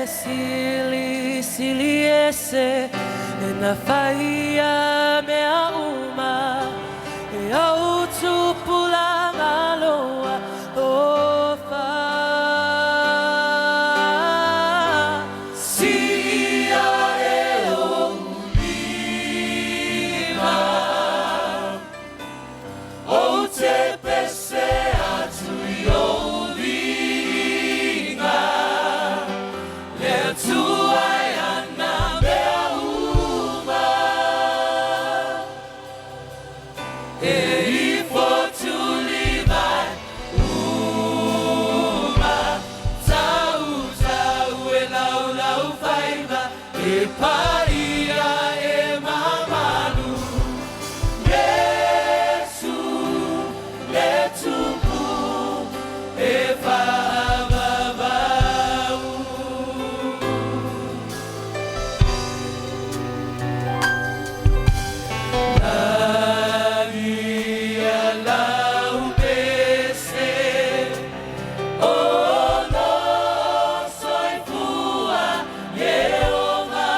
Silisili Ese le na faia mea uma e ou tupulaga loa alofa. Sii ae ou lima, ou te pese atu i ou viiga, le Atua e ana mea uma. E ifo tuli mai uma, tautau e laulaufaiva, e paia e mamalu, Iesu le Tupu e faavavau. Lagi ia lau pese, o lou soifua, Ieova.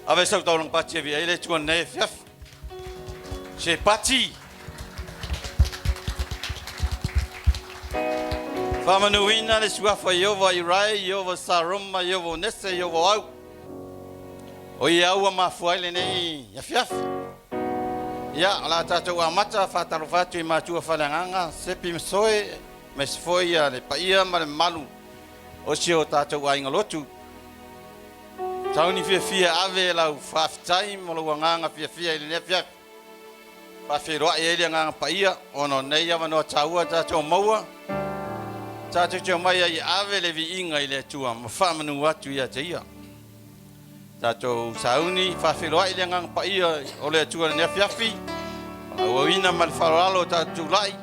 Ave sau taulaga pati e viia ai le Atua i lenei afiafi. Se pati! Faamanuina le suafa Ieova Irai, Ieova Sarom ma Ieova Onese, Ieova o Au. O ia ua mafua ai lenei afiafi. Ia, o le a tatou amata faatalofa atu i matua faaleagaga, Sepi ma Soe, aemaise foi ia le paia ma le mamalu o si o tatou aiga lotu. Tau ni fiafia ave lau faafetai ma lou agaga fiafia i lenei afiafi. Faafeiloai ai le agaga paia ona o nei avanoa taua tatou maua. Tatou te omai ai e ave le viiga i le Atua ma faamanu atu ia te Ia. Tatou sauni faafeiloai le agaga paia o le Atua i lenei afiafi. Auauina ma le faaaloalo o tatou tulai.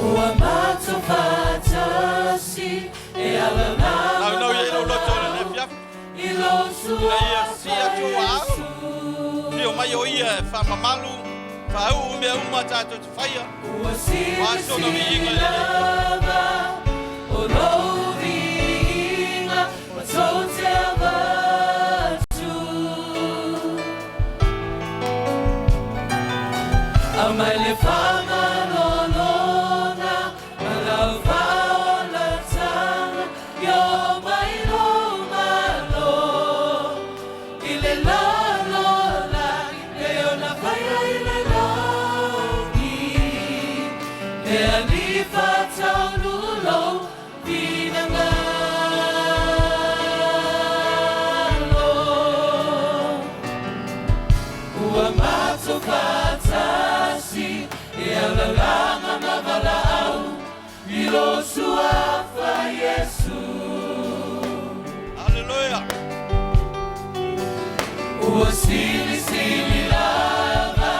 Ua matou faatasi e Naunau i ai lou loto i lenei afiafi, ina ia sii atu ou aao, afio mai o Ia e faamamalu, faauu mea uma tatou te faia. Ua Ua aso na viiga i lenei. Lava o lou viiga matou te avatu. Aumai le faamalologa ma lau faaolataga, i oo mai lou Malo i le lalolagi pei ona faia i le lagi. Le Alii faataunuu lou finagalo. Ua matou faatasi e alalaga ma valaau i lou suafa Iesu. Haleluia! Ua silisili lava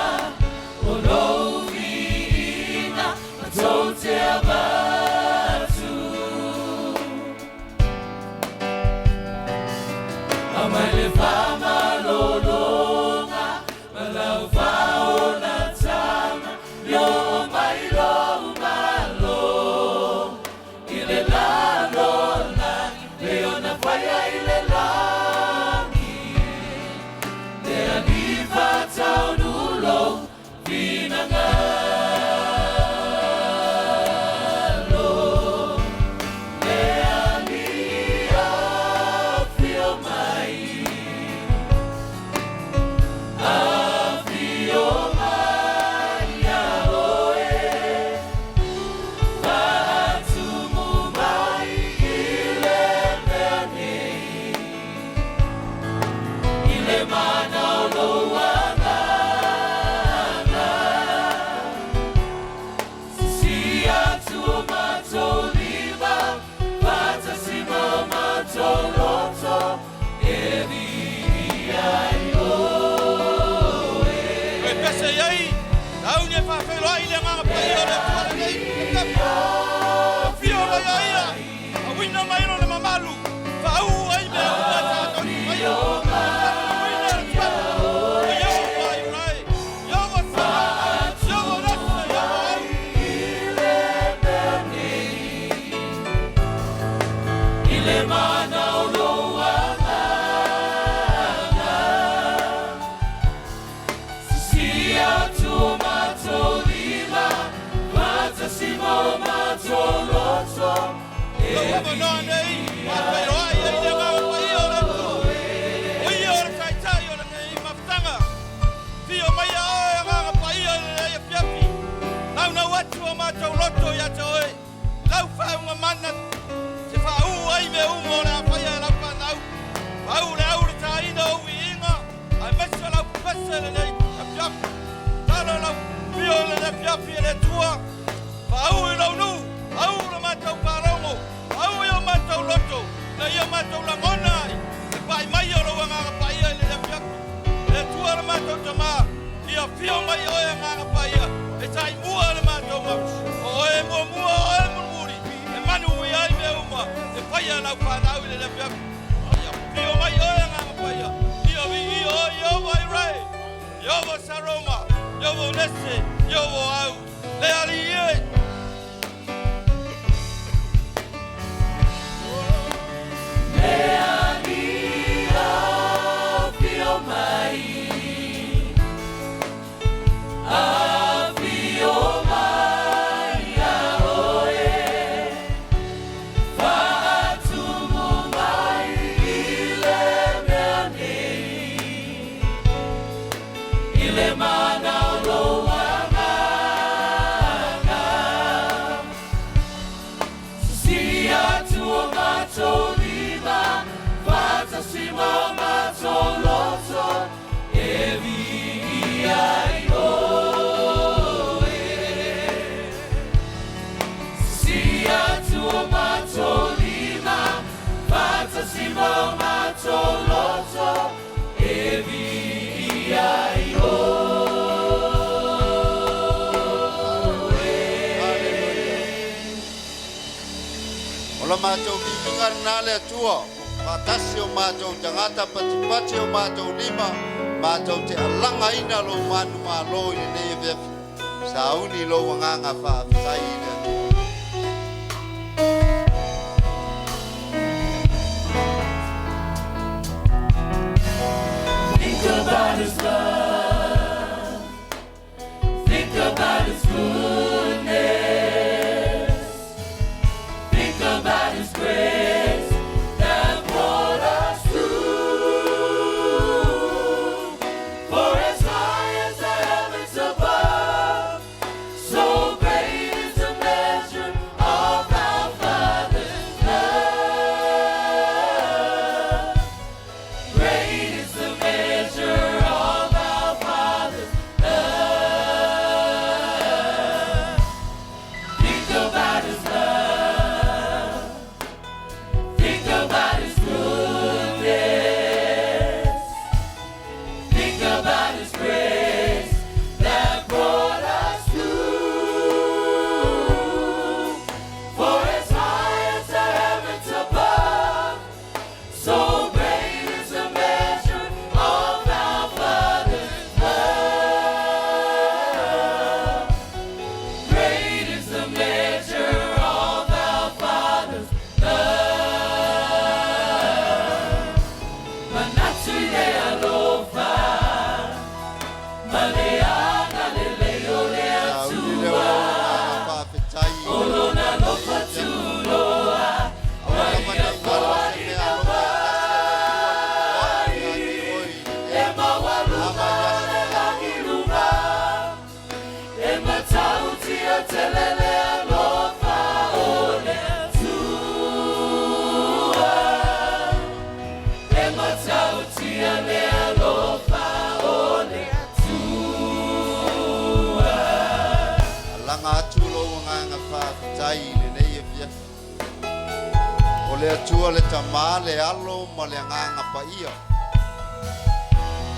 o lou viiga matou te avatu. Aumai le faamalologa ma lau faaolataga, i oo mai lou Malo i le lalolagi pei ona faia i le lagi. Le Alii faataunuu lou finagalo. Le Alii afio mai, afio mai ia oe, faatumu mai i le mea nei, i le mana o lou agaga. Sisia atu o matou lima, faatasi ma o matou loto, e viia ai oe. Toe pese i ai, sauni e faafeiloai le agaga paia o le Atua lenei afiafi. Afio mai a Ia, auina mai lona mamalu, faauu ai mea uma tatou te faia. Faamanuina le Suafa, o Ieova Iurai, Ieova Samoa, Ieova Nasa, Ieova Au. I le mana o lou agaga. Sisia atu o matou lima, faatasi ma o matou loto, e Lau avanoa nei, faafeiloai ai le agaga paia o le Atua. O Ia o le Taitai o lenei mafutaga. Afio mai a oe agaga paia i lenei afiafi. Naunau atu o matou loto ia te oe. Lau faauuga mana te faauu ai mea uma o le a faia e lau fanau. Faauu le au le taina o ou viiga, aemaise lau pese lenei afiafi. Talo lau fio i lenei afiafi e le Atua. Faauu i lou nuu, faauu le matou faalogo, faauu i o matou loto, ina ia matou lagona ai le pai mai o lou agaga paia i lenei afiafi. Le Atua le matou Tamā, ia afio mai oe agaga paia e taimua le matou o oe e muamua o oe e mulimuli e manuia ai mea uma e faia e lau fanau i lenei afiafi. Ia afio mai oe agaga paia, ia viia oe Ieova Irae, Ieova Saroma, Iovo lese, iovo au, le alii e. Le alii afio mai, afio mai ia oe, faatumu mai i le mea nei, i le mana o lou agaga. Sisia atu o matou lima, faatasi ma o matou loto, e viia ai oe. Sisia atu o matou lima, faatasi ma o matou loto, e viia ai oe. O la matou viiga lena le Atua, faatasi o matou tagata, patipati o matou lima, matou te alagaina lou manumalo i lenei afiafi. Sauni lou agaga faafetai i le Atua. Think about his love. Think about his goodness. Think about his grace that brought us through. For as high as the heavens above, so great is the measure of our Father's love. Great is the measure of our Father's love. Think about His love. Think about His goodness. Think about His grace that brought us through. For as high as the heavens above, so great is the measure of our Father's love. Great is the measure of our Father's love. Manatu i le alofa, ma le agalelei o le Sauni le Atua. lou agaga faafetai i O lona alofa tunoa, Aua lava ne i galo se mea alofa e tasi a le Atua na foai ia te oe i e lenei maualuga le lagi luga, e matautia tele le alofa o le Atua. E matautia le alofa o le Atua. Alaga atu lou agaga faafetai i lenei afiafi. O le Atua le Tamā, le Alo ma le Agaga Paia.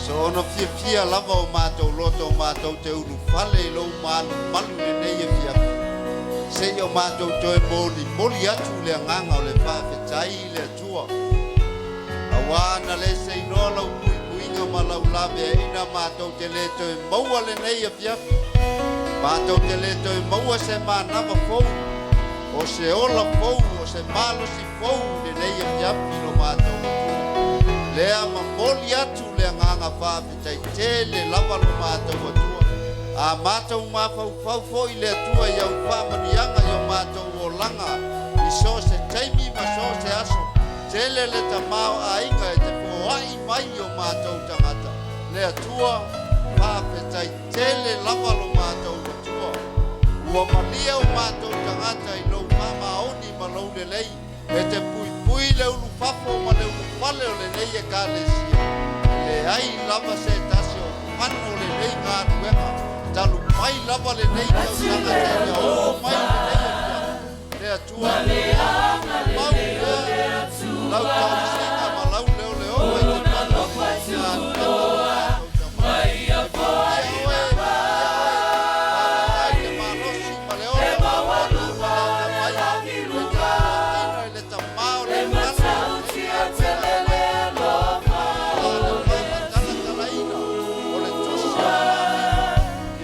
Soona fiafia lava o matou loto matou te ulufale i lou malumalu lenei afiafi. Seia o matou toe molimoli atu le agaga o le faafetai i le Atua. Auā na le seinoa lau puipuiga ma lau laveaiina matou te le toe maua lenei afiafi. Matou te le toe maua se manava fou, o se ola fou, o se malosi fou lenei afiafi lo matou Atua. Lea momoli atu le agaga faafetai tele lava lo matou Atua. A matou mafaufau foi le Atua i au faamanuiaga i o matou olaga i so o se taimi ma so o se aso. Tele le tamaoaiga e te foai mai i o matou tagata. Le Atua, faafetai tele lava lo matou Atua. Ua malie o matou tagata i lou faamaoni ma lou lelei e te puipui le ulufafo ma le ulufale o lenei ekalesia. E leai lava se tasi o fano lenei galuega. Talu mai lava lenei tausaga seia oo mai lenei afiafi. Le Atua, mau pea lau tausiga ma lau leoleoga i totonu o lenei galuega lo matou Tamā. E viia oe, e viia oe. Faafetai le malosi ma le ola o lau alo ma le atamai. E te tuuaina i le Tamā o le Alo o lenei galuega mai le faamatalatalaina o le Tusi o le Faamasinoga.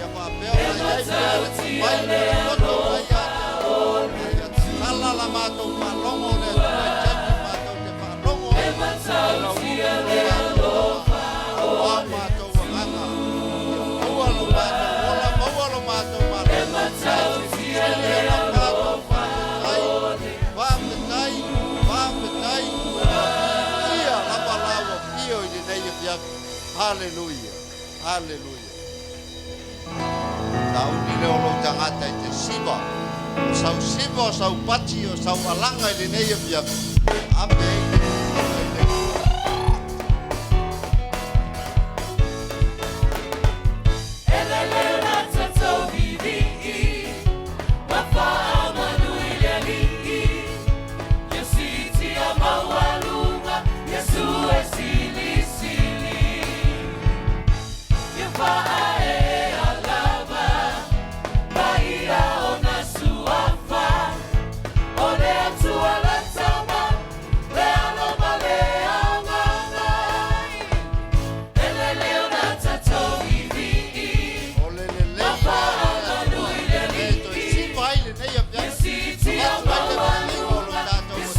Haleluia! Haleluia! Sauni lea o lou tagata i te siva, o sau siva, o sau pati, o sau alaga i lenei afiafi. Ave ai le viiga i le Atua. O le lelei lea o le Atua e toe siva ai lenei afiafi, avatu ai le viiga o lo tatou Atua.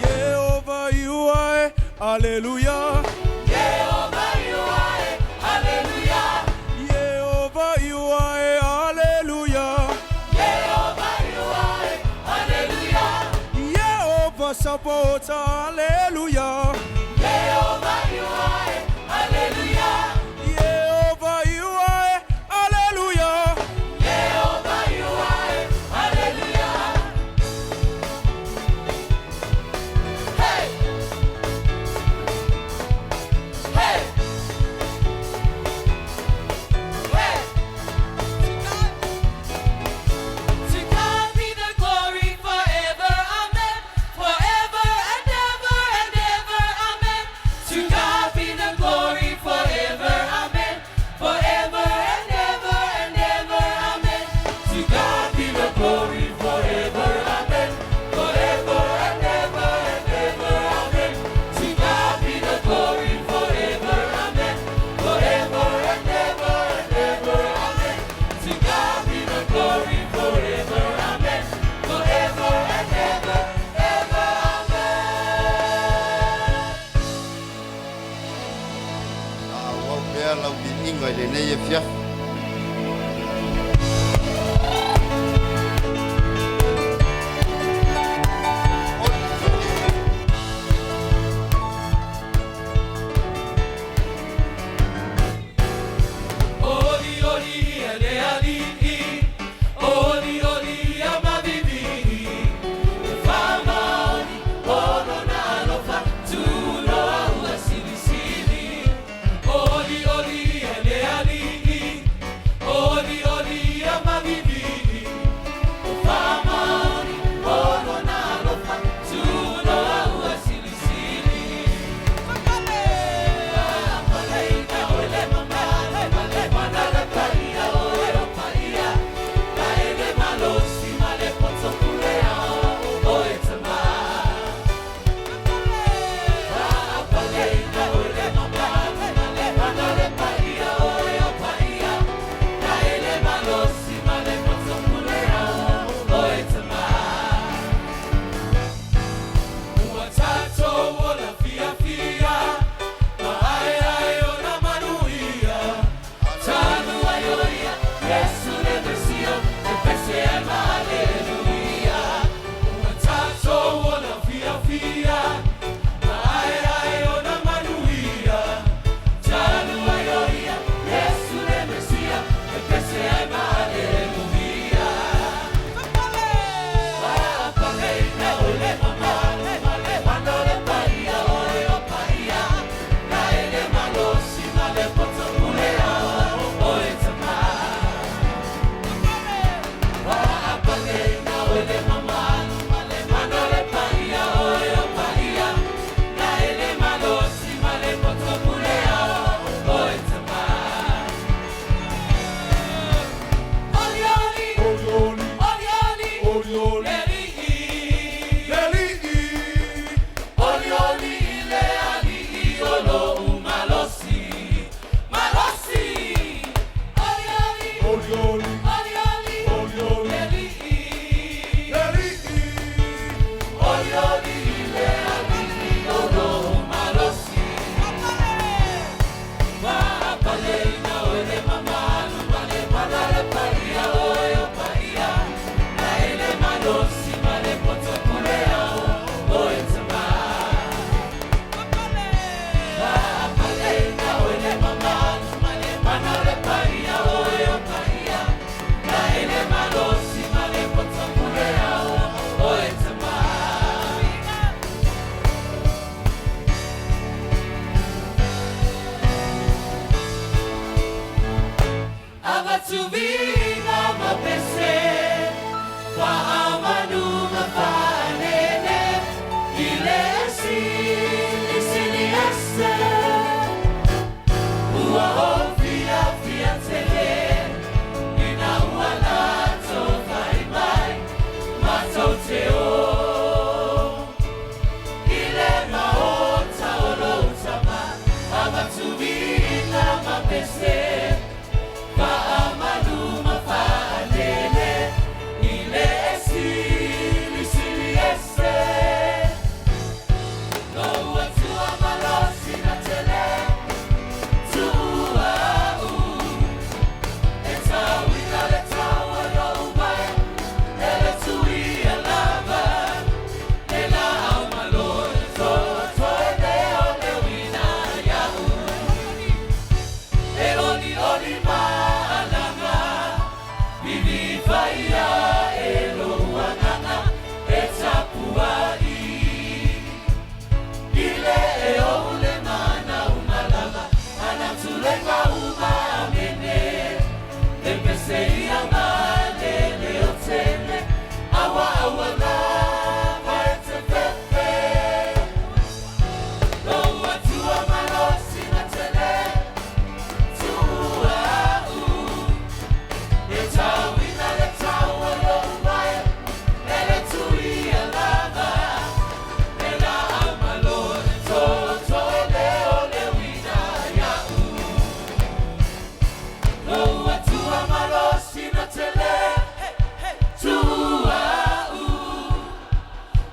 Jehovah, you are, hallelujah. Jehovah, you are, hallelujah. Jehovah support, hallelujah. Jehovah, you are, hallelujah. To God be the glory forever, amen. Forever and ever and ever, amen. To God be the glory forever, amen. Forever and ever and ever, amen. To God be the glory forever, amen. Forever and ever and ever, amen. To God be the glory forever, amen. Forever and ever and ever, amen. To God be the glory forever, amen. Forever and ever, ever, amen. Faaauau pea lau viiga i lenei afiafi. Oli oli ia le ali'i, oli oli ia mavivi'i, e faamaoni o lona alofa tuloa ua silisili. Oli oli ia le ali'i,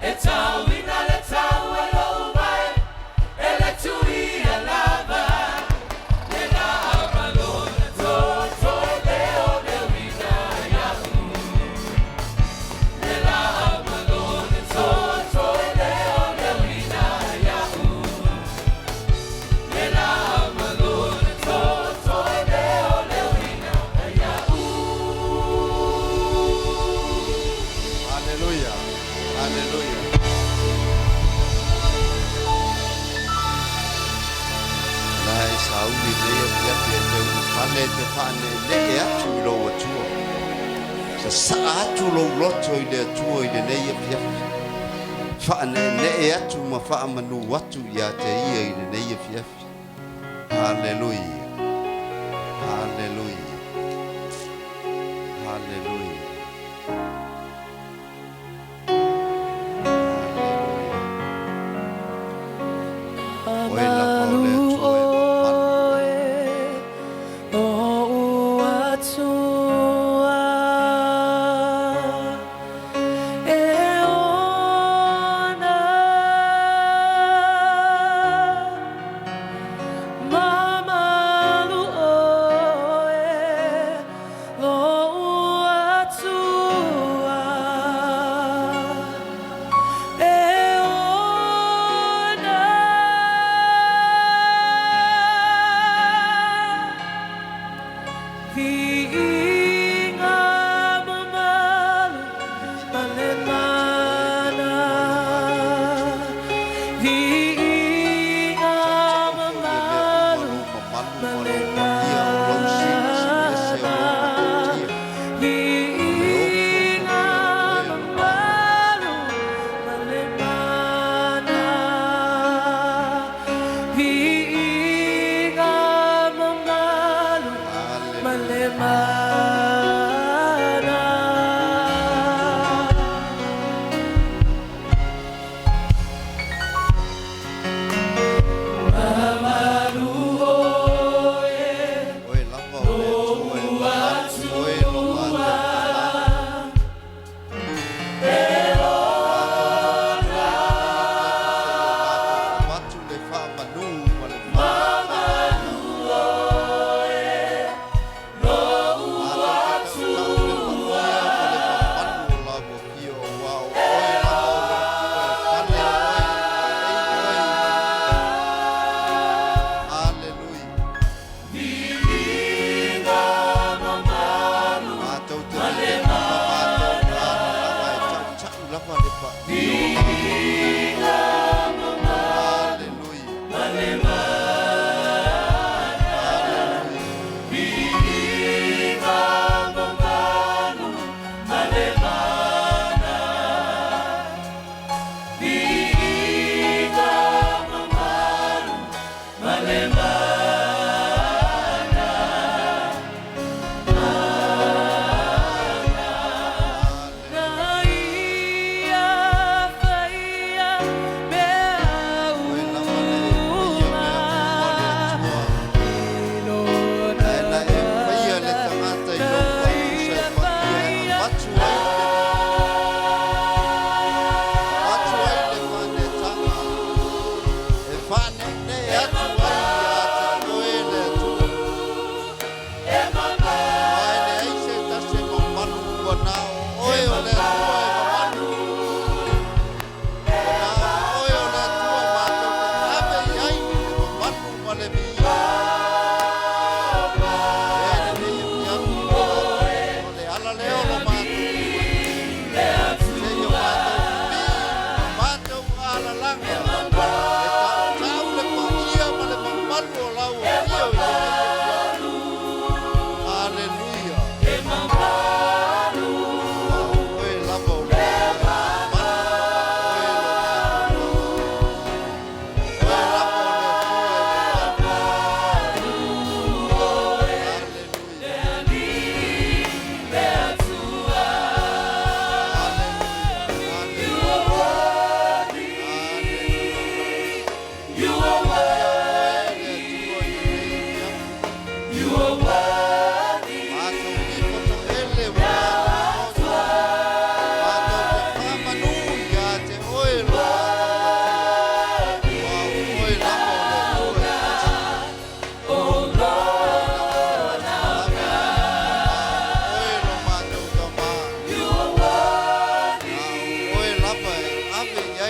E tauina le tau e lou vae, e le tuia lava. Le laau ma lona toto e le oleuina ia'u. Le laau ma lona toto e le oleuina ia'u. Le laau ma lona toto e le oleuina ia'u. Haleluia. Haleluia. La e sauli nei afiafi e te ulufale e te faaneenee atu i lou Atua. Sasaa atu lou loto i le Atua i lenei afiafi. Faaneenee atu ma faamanu atu ia te ia i lenei afiafi. Haleluia. Haleluia. Haleluia. Haleluia. Oe lava o le Atua e mamalu. Lou Atua e ona mamalu oe lou Atua e ona Viiga mamalu ma le mana. Viiga mamalu ma le mana. Viiga mamalu ma le mana. Viiga mamalu ma le mana.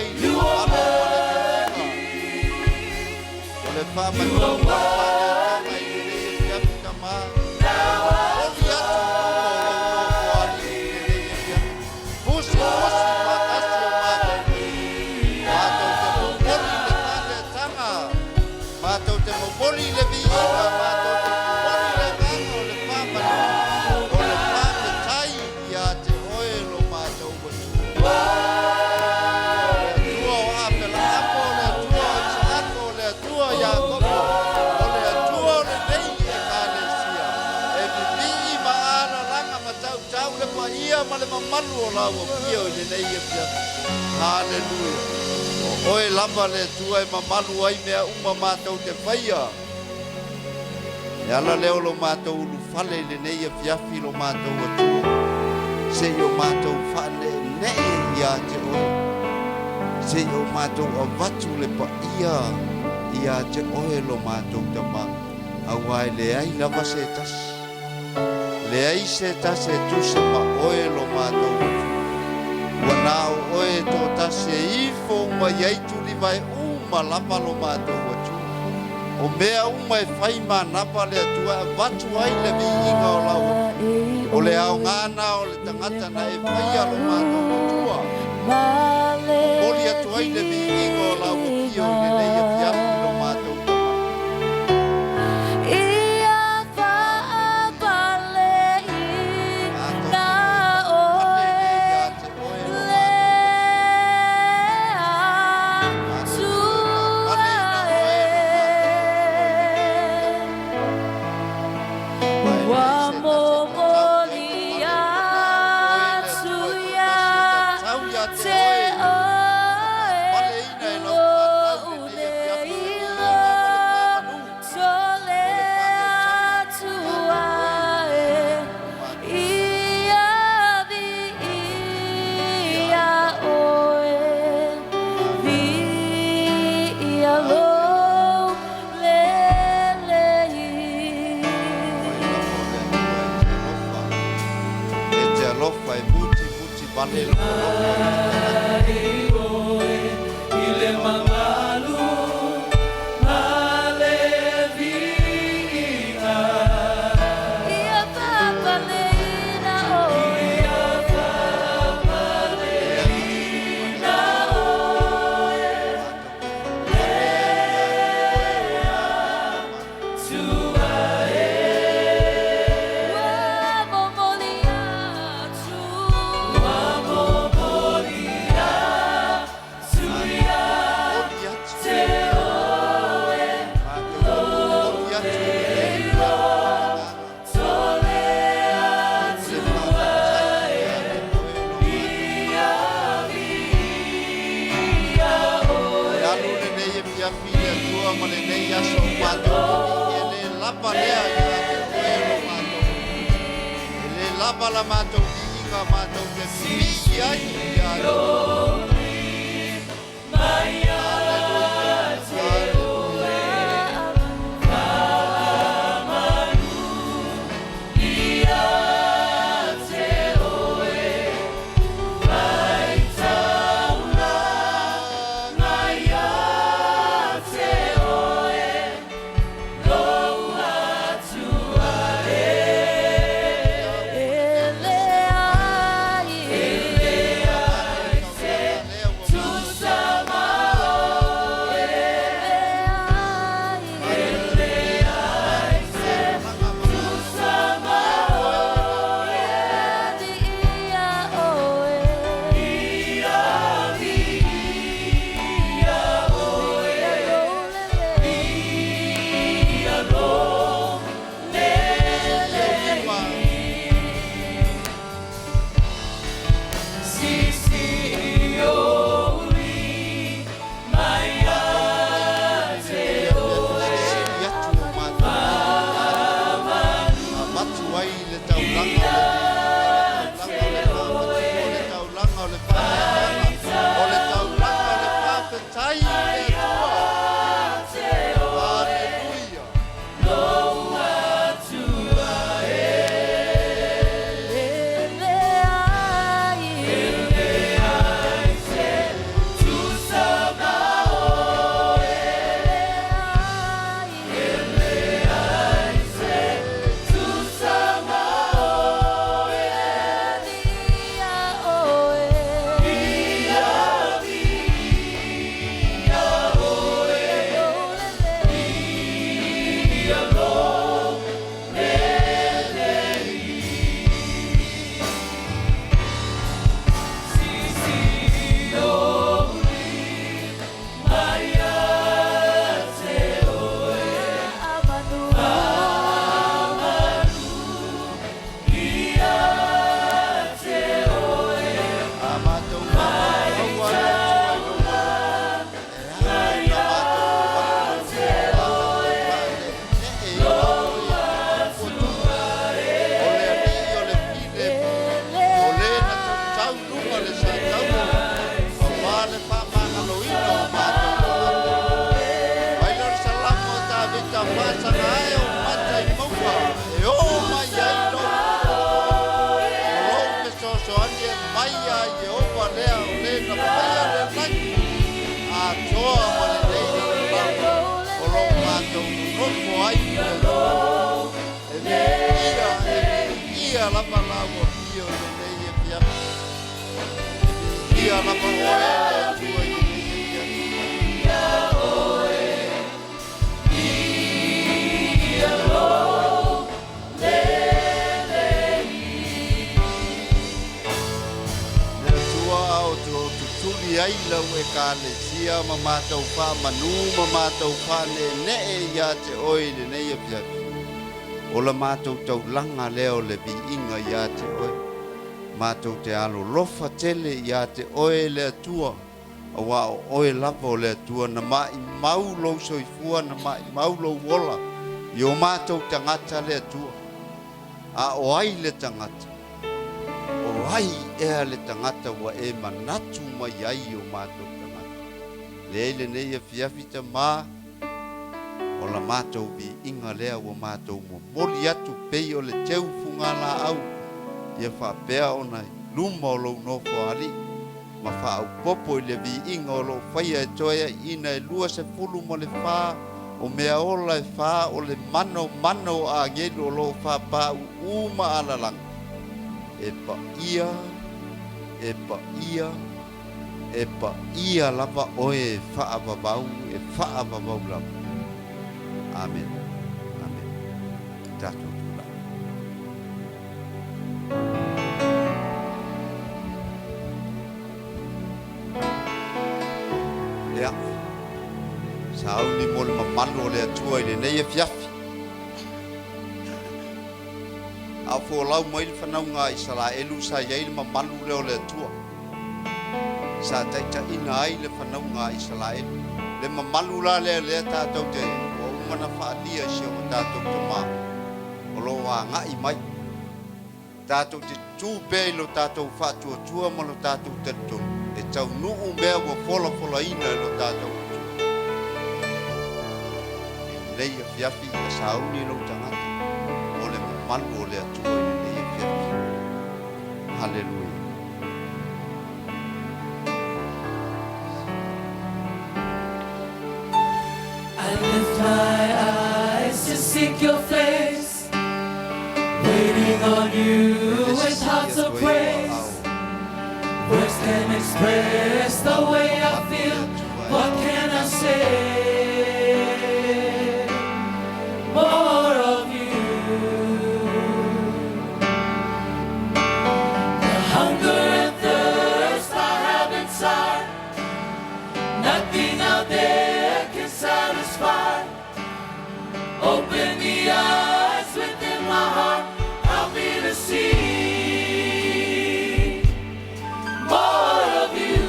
ai le mamalu ma le viiga. O le faamanuia ma le faaneetaga i lenei afiafi Tama. Momoli atu i luma o lou nofoalii i lenei afiafi. Fusifusi faatasi o matou lima. Matou te momoli le faaneetaga. Matou te momoli le viiga. Matou te momoli le agaga o le faamanu. O le faafetai ia te oe lo matou Atua. O le Atua o Apelahamo, o le Atua o Isaako, o le Atua o Iakopo, o le Atua o lenei Ekalesia, e vivii ma alalaga ma tautau le paia ma le mamalu o lau afio i lenei afiafi. Haleluia! O oe lava le Atua e mamalu ai mea uma matou te faia. E ala lea o lo matou ulufale i lenei afiafi lo matou Atua, se i o matou faaneenee ia te oe, se i o matou avatu le paia ia te oe lo matou Tama, auā e leai lava se tasi, leai se tasi e tusa ma oe lo matou Atua. Ua na o oe e toatasi e ifo uma i ai tulivae uma lava lo matou Atua. O mea uma e fai manava le Atua e avatu ai le viiga o lau Afio. O le aoga na o le tagata na e faia lo matou Atua. Momoli atu ai le viiga o lau Afio i lenei afiafi lo matou Tama. Matou te toe fale nei ia te oe lo matou Atua. Matou te toe faapale ina oe lo matou Atua i lenei afiafi. Ma e leai se tasi e tatau i ai le pale ua na o oe le Atua e toatasi e tatau ia te oe ona faapaleina e lau fanau i lenei afiafi le viiga ma le faamanu o le faaneetaga ia te oe lo matou Ia ai lava Oe lava o le Atua e te alofa, e te alofa e mutimuti vale lou alofa i le tagata. O le E alu lenei afiafi i le Atua ma lenei aso o matou vivii, e le lava lea ia te oe lo matou Atua. E le lava la matou viiga matou te vivii ai ia te oe. Haleluia, haleluia. alone. E viia, e viia lava lau afio i lenei afiafi. E viia lava oe le Atua i lenei afiafi. Le Atua a o tutuli ai lau Ekalesia ma matou faamanu ma matou faaneenee ia te oe i lenei afiafi. O la matou taulaga lea o le viiga ia te oe. Matou te alolofa tele ia te oe le Atua, auā o oe lava o le Atua na maʻimau lou soifua, na maʻimau lou ola i o matou tagata le Atua. A o ai le tagata? O ai ea le tagata ua e manatu mai ai i o matou tagata? Leai lenei afiafi tamā, o la matou viiga lea ua matou momoli atu pei o le teu fugalaau ia faapea ona i luma o lou nofoalii ma faaopoopo i le viiga o lo o faia e toeaiina e 24 o mea ola e fa o le manomano o agelu o lo o faapāuū ma alalaga, e paia, e paia, e paia lava oe e faavavau, e faavavau lava. Amene. Amene. Tatou tulai. Ia, sauni mo le mamalu o le Atua i lenei afiafi. A o folau mai le fanauga a Isalaelu sa i ai le mamalu lea o le Atua. Sa taitaiina ai le fanauga a Isalaelu. Le mamalu la lea lea tatou te ua uma ona faaalia i si o tatou tamā o lo o agai mai. Tatou te tutū pea i lo tatou faatuatua ma lo tatou talitonu e taunuu mea ua folafolaina e lo tatou Atua. I lenei afiafi ia sauni lou tagata mo le mamalu o le Atua i lenei afiafi. Haleluia. I lift my eyes to seek your face, waiting on you with hearts of praise. Words can express the way I feel. What can I say? More of you. The hunger and thirst I have inside, nothing out there can satisfy. Open the eyes within my heart, help me to see more of you.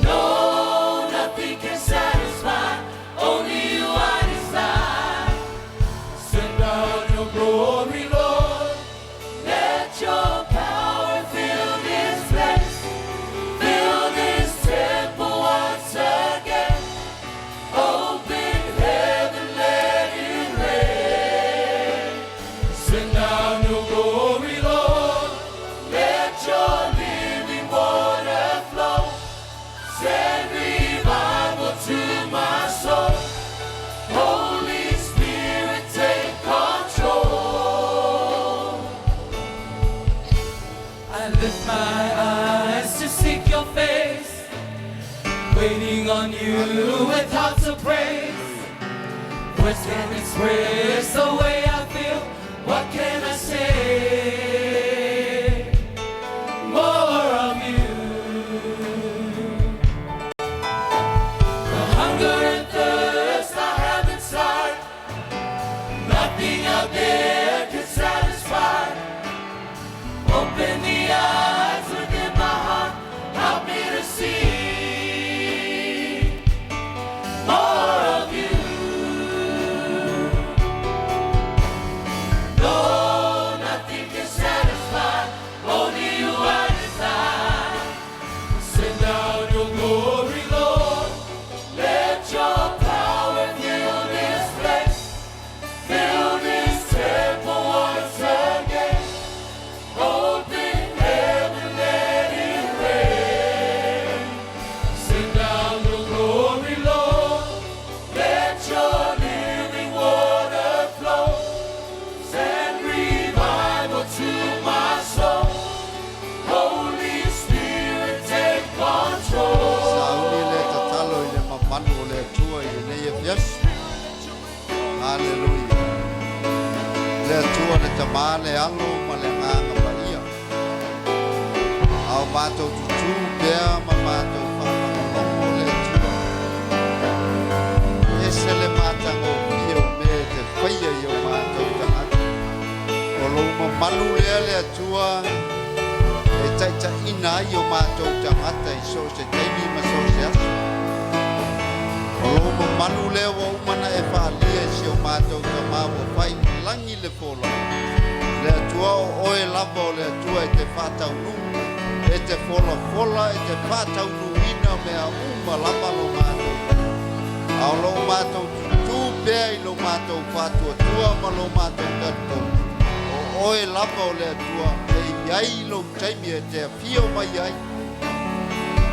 No, nothing can satisfy, only you I desire. Send down your glory, Lord. Let your power fill this place, fill this temple once again. Open heaven, let it rain. Send down your glory, Lord. Let your living water flow. Send revival to my soul. Holy Spirit, take control. I lift my eyes to seek your face, waiting on you with hearts of praise. Words can express the way I feel. What can I say? More of you. The hunger and thirst I have inside, nothing out there can satisfy. Open the eyes within my heart, help me to see more of you. lenei afiafi. Aleluia. Le Atua le Tama, le Alo ma le Agaga Paia. A o matou tutū pea ma matou faalogologo le Atua. Ese le matagofie o mea e te faia i o matou tagata. O lou mamalu lea le Atua e taitaiina ai o matou tagata i so o se taimi ma so o se aso. O lou mamalu lea ua uma ona e faaalia i si o matou tama ua fai i lagi le folauga. Le Atua o oe lava o le Atua e te faataunuu, e te folafola, e te faataunuuina mea uma lava lo matou taimi. A o lo matou tutū pea i lo matou faatuatua ma lo matou talitonu, o oe lava o le Atua e i ai lou taimi e te afio mai ai.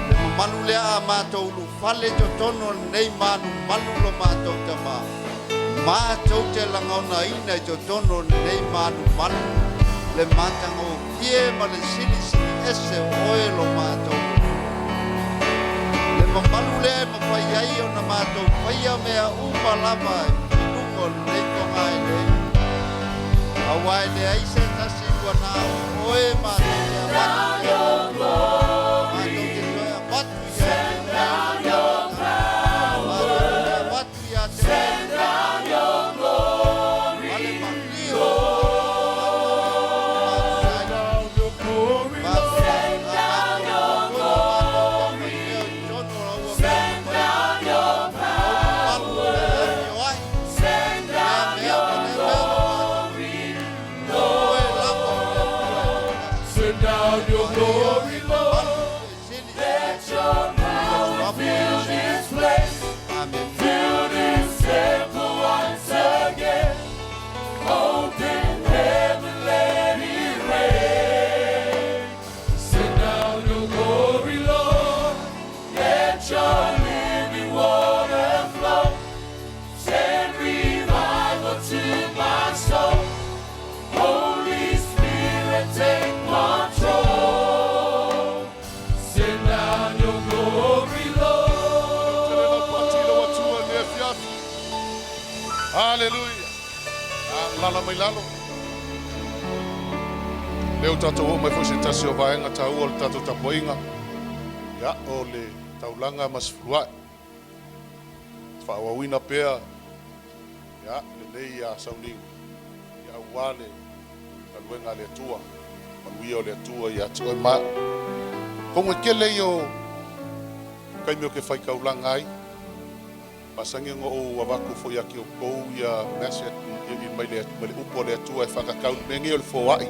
Le mamalu lea a matou ulufale i totonu o lenei malumalu lo matou tama, matou te lagonaina i totonu o lenei malumalu le matagofie ma le silisili ese o oe lo matou Atua. Le mamalu lea e mafai ai ona matou faia mea uma lava i luga o lenei fogaeleele. Aua e leai se tasi ua na o oe matou te avatu i matou te toe avatu ia te oe. Matou te avatu ia te oe. Ma le malie. Down your glory, Lord. Send down your glory. Send down your power. Send down your glory, Lord. Send down your glory, Lord. Let your power fill this place. Amen. Fill this temple once again. Open heaven, let it rain. Send down your glory, Lord. Let your living water flow. Send revival to my soul. Holy Spirit, take control. Send down your glory, Lord. Haleluia. Lala mai lalo. Lea ua tatou oo mai foi se tasi o vaega taua o le tatou tapuaiga. Ia, o le taulaga ma sefuluai. Faaauauina pea ia lenei sauniga. Ia aua le galuega a le Atua. Manuia o le Atua ia te oe ma. Kongo e kele i o kaimi o ke whai kaulanga ai. Masangi ngo o avatu fo ia ki o kou ia message i mai le mai le upu o le Atua e whakakau mengi o le foai.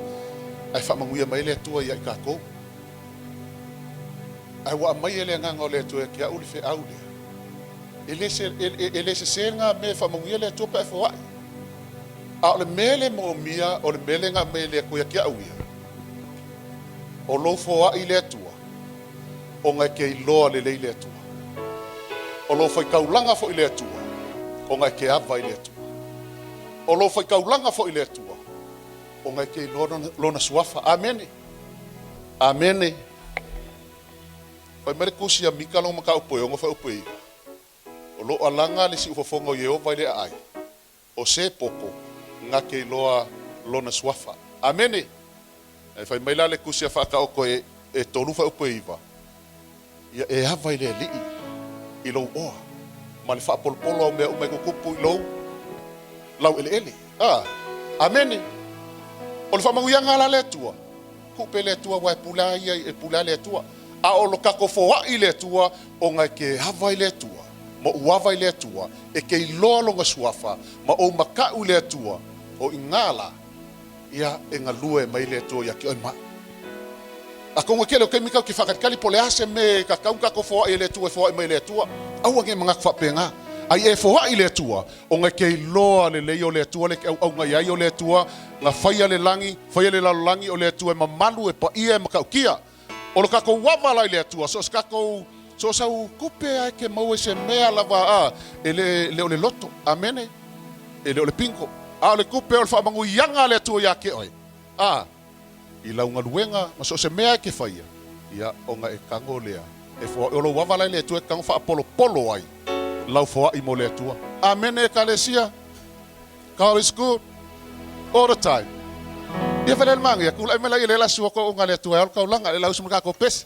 Ai whaamanguia mai le Atua ia i kākou. Ai wa mai e le nganga o le Atua ki au le fe au le. E le se se ngā me whaamanguia le Atua pe e foai. A o le mele mo mia o le mele ngā me le koia ki au ia. O lou foai le Atua. O ngai ke iloa le lei le Atua. O lou faikaulaga foi le Atua. O ngai ke ava i le Atua. O lou faikaulaga foi le Atua. O ngai ke iloa lona suafa. Amene. Amene. Fai mai le kusi a Mika long maka upo e ongo fa upo e iwa. O lo alanga le si ufofonga o Yehova i le aai. O se poko ngā ke iloa lona suafa. Amene. E fai mai la le kusi a whaakaoko e tolu fa upo e iwa. Ia e ava i le alii i lou oa. Ma le faapolopolo au mea uma e kukupu i lou lau ele ele. Ah, amene. O le faamanuiaga la le Atua. Kupe le Atua wa e pula ia e pula le Atua. A o lo kako foai le Atua o ngai ke ava i le Atua. Ma uava i le Atua. E ke iloa longa suafa. Ma o makau le Atua. O ingala. Ia e ngalue mai le Atua ia ki oi ma. A konga kele o kemi kau ki whakatikali po le ase me ka kau kako foai e le Atua e foai mai le Atua. Aua nge mangak whapenga. Ai e foai le Atua. O ngai ke iloa le lei o le Atua le au au ngai ai o le Atua. Nga whaia le langi, whaia le lalolangi o le Atua e mamalu e pa ia e makaukia. O lo kako wawa lai le Atua. So kako so sau kupe ai ke mau e se mea lava a e le o le loto. Amene. E le o le pinko. A o le kupe o le whaamangu ianga le Atua ia ke oe. A i lau ngaluenga ma so se mea ke whaia. Ia o nga e kango lea. E fo o lo wawa lai le Atua e kango whaapolo polo ai. lau foa'i mo le Atua. Amene Ekalesia. God is good all the time. Ia fale le mange, kula mai la ile la sua ko unga le Atua e kaulanga le lausu ma ko pesi.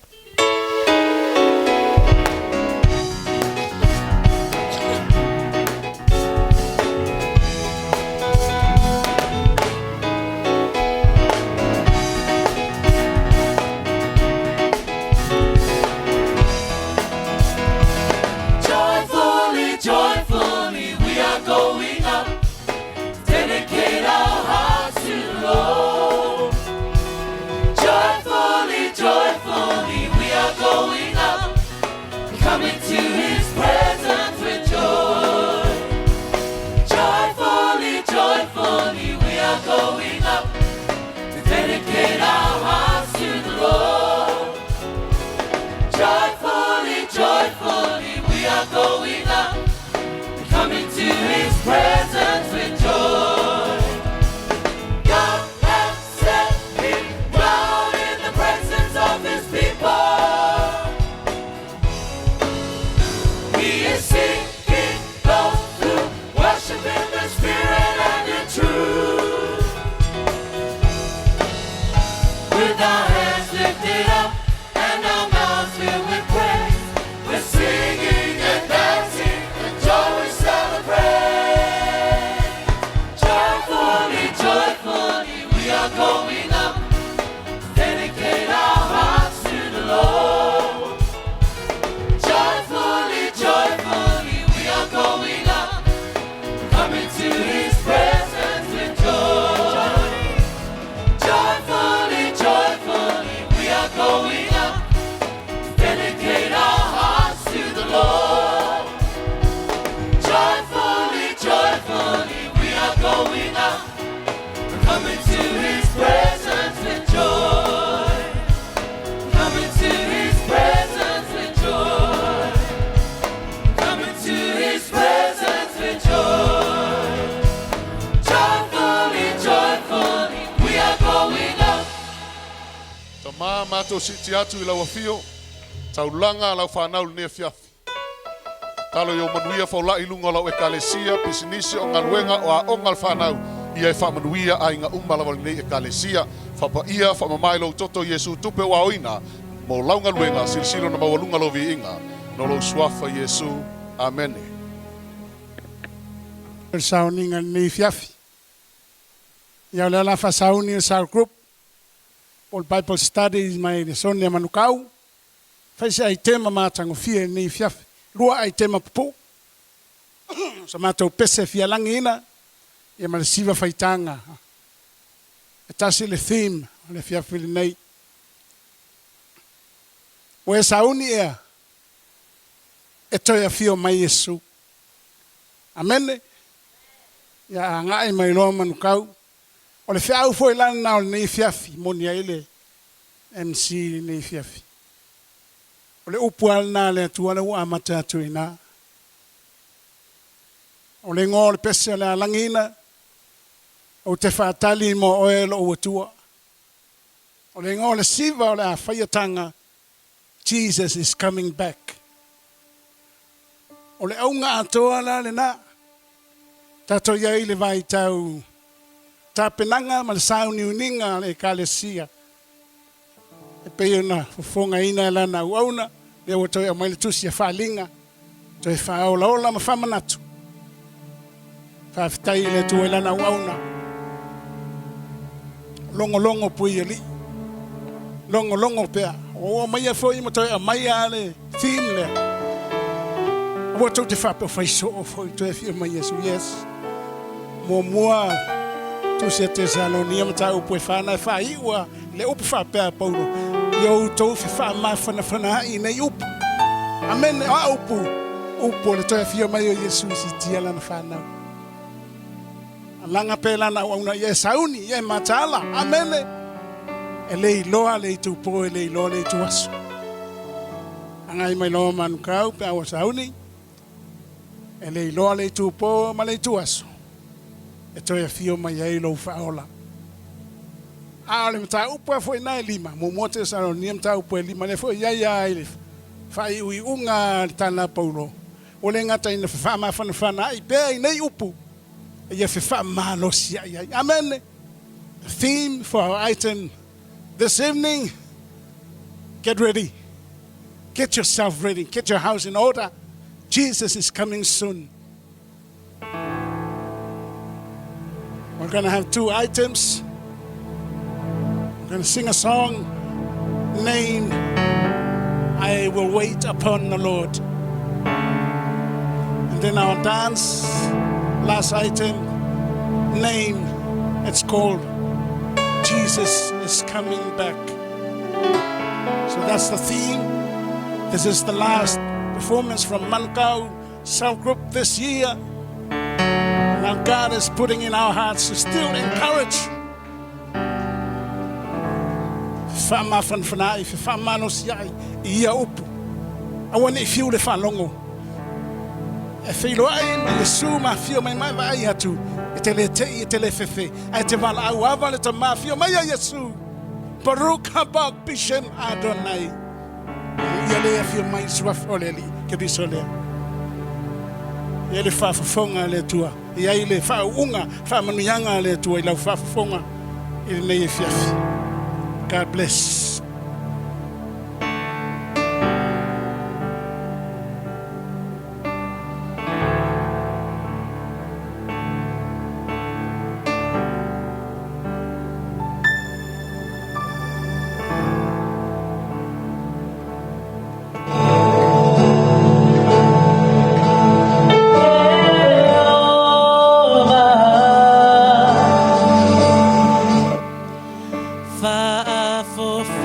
Joyfully, joyfully, we are going up. Dedicate our hearts to the Lord. Joyfully, joyfully, we are going up. Coming to His presence with joy. Joyfully, joyfully, we are going up. To dedicate our hearts to the Lord. Joyfully, joyfully, we are going up. Coming to His presence with joy. God has set me round in the presence of His people. He is seeking those who worship in the Spirit and in truth. With our hands lifted up and our mouths filled with praise, we're singing and dancing and joy we celebrate. Joyfully, joyfully, we are going up. Dedicate our hearts to the Lord. Joyfully, joyfully, we are going up. Coming to His presence with joy. Joyfully, joyfully, we are going up. Dedicate our hearts to the Lord. Joyfully, joyfully, we are going up. We're coming to His presence with joy. Coming to His presence with joy. Coming to His presence with joy. Joyfully, joyfully, we are going up. Tama mātou siti atu i lau afio, taulanga lau whanau le nea fiafi. Talo i o manuia faulai lunga o lau ekalesia, pisinisi o ngaluenga o a onga le whanau. Ia e whaamanuia a inga uma lava lenei ekalesia. Whapaia, whaamamai lou toto Iesu tupe o aoina, mo lau galuega, silisili ona maualuga lou viiga, no lou suafa Iesu. Amene. Le sauniga i lenei afiafi. Ia o lea o le a faasauni le South Group po o le Bible Studies mai le Sonia Manukau. Fai se aitema matagofie i lenei afiafi. Lua aitema pupuu. O sa matou pese e fia lagiina ia ma le siva faitaga. E tasi le theme o le afiafi lenei. Ua e sauni ea e toe afio mai Iesu. Amene. Ia agai mai loa Manukau. O le feau foi la lena o lenei afiafi, moni ai le MC i lenei afiafi. O le upu lava lena a le Atua lea ua amata atu i ina. O le igoa o le pese o le a lagiina, ou te faatali mo oe lou Atua. O le igoa o le siva o le a faia taga, Jesus is coming back. O le auga atoa la lena. Tatou i ai i le vaitau tapenaga ma le sauniuniga a le Ekalesia e pei ona fofogaina e lana auauna, lea ua toe aumai le tusi a Faaliga, toe faaolaola ma faamanatu. Faafetai i le Atua i lana auauna. Logologo pui alii. Logologo pea. Ua ou aumaia foi ma toe aumaia le theme lea. Aua tou te faapea o fai soo foi toe afio mai Iesu. Yes. Muamua tusi a Tesalonia mataupu e fa na e faaiu le upu faapea a Paulo, Ia outou fefaamafanafanaai i nei upu. Amene. O a upu? Upu o le toe afio mai o Iesu i sitia lana fanau. Alaga pea lana auauna ia e sauni, ia e mataala. Amene. E le iloa le itu po, e le iloa le itu aso. Agai mai loa Manukau pe a ua sauni, e le iloa le itu po ma le itu aso e toe afio mai ai lou faaola. A o le mataupu a foi ina e lima, muamua Tesalonia mataupu e lima, lea foi i ai a i le faaiuiuga a le tala a Paulo. Ua le gata ina fefaamafanafana pea i nei upu, a ia fefaamalosi ai ai. Amen. The theme for our item this evening, get ready. Get yourself ready. Get your house in order. Jesus is coming soon. We're going to have two items. We're going to sing a song named I Will Wait Upon the Lord. And then our dance, last item, name, it's called Jesus is Coming Back. So that's the theme. This is the last performance from Manukau Cell Group this year. Now God is putting in our hearts to still encourage. Faamafanafana ai, fefaamalosi ai, i ia upu. Aua ne i fiu le faalogo. E feiloai ma Iesu ma afio mai ma e vaai atu. E te le tei, e te le fefe. Ae te valaau ava le tamā afio mai a Iesu. Baruch haba bishem Adonai. Ia le afio mai suafa o le Alii Keriso lea. Ia le faafofoga a le Atua. Ia i le faauuga, faamanuiaga a le Atua i lau faafofoga i lenei afiafi. God bless. Faafofoga.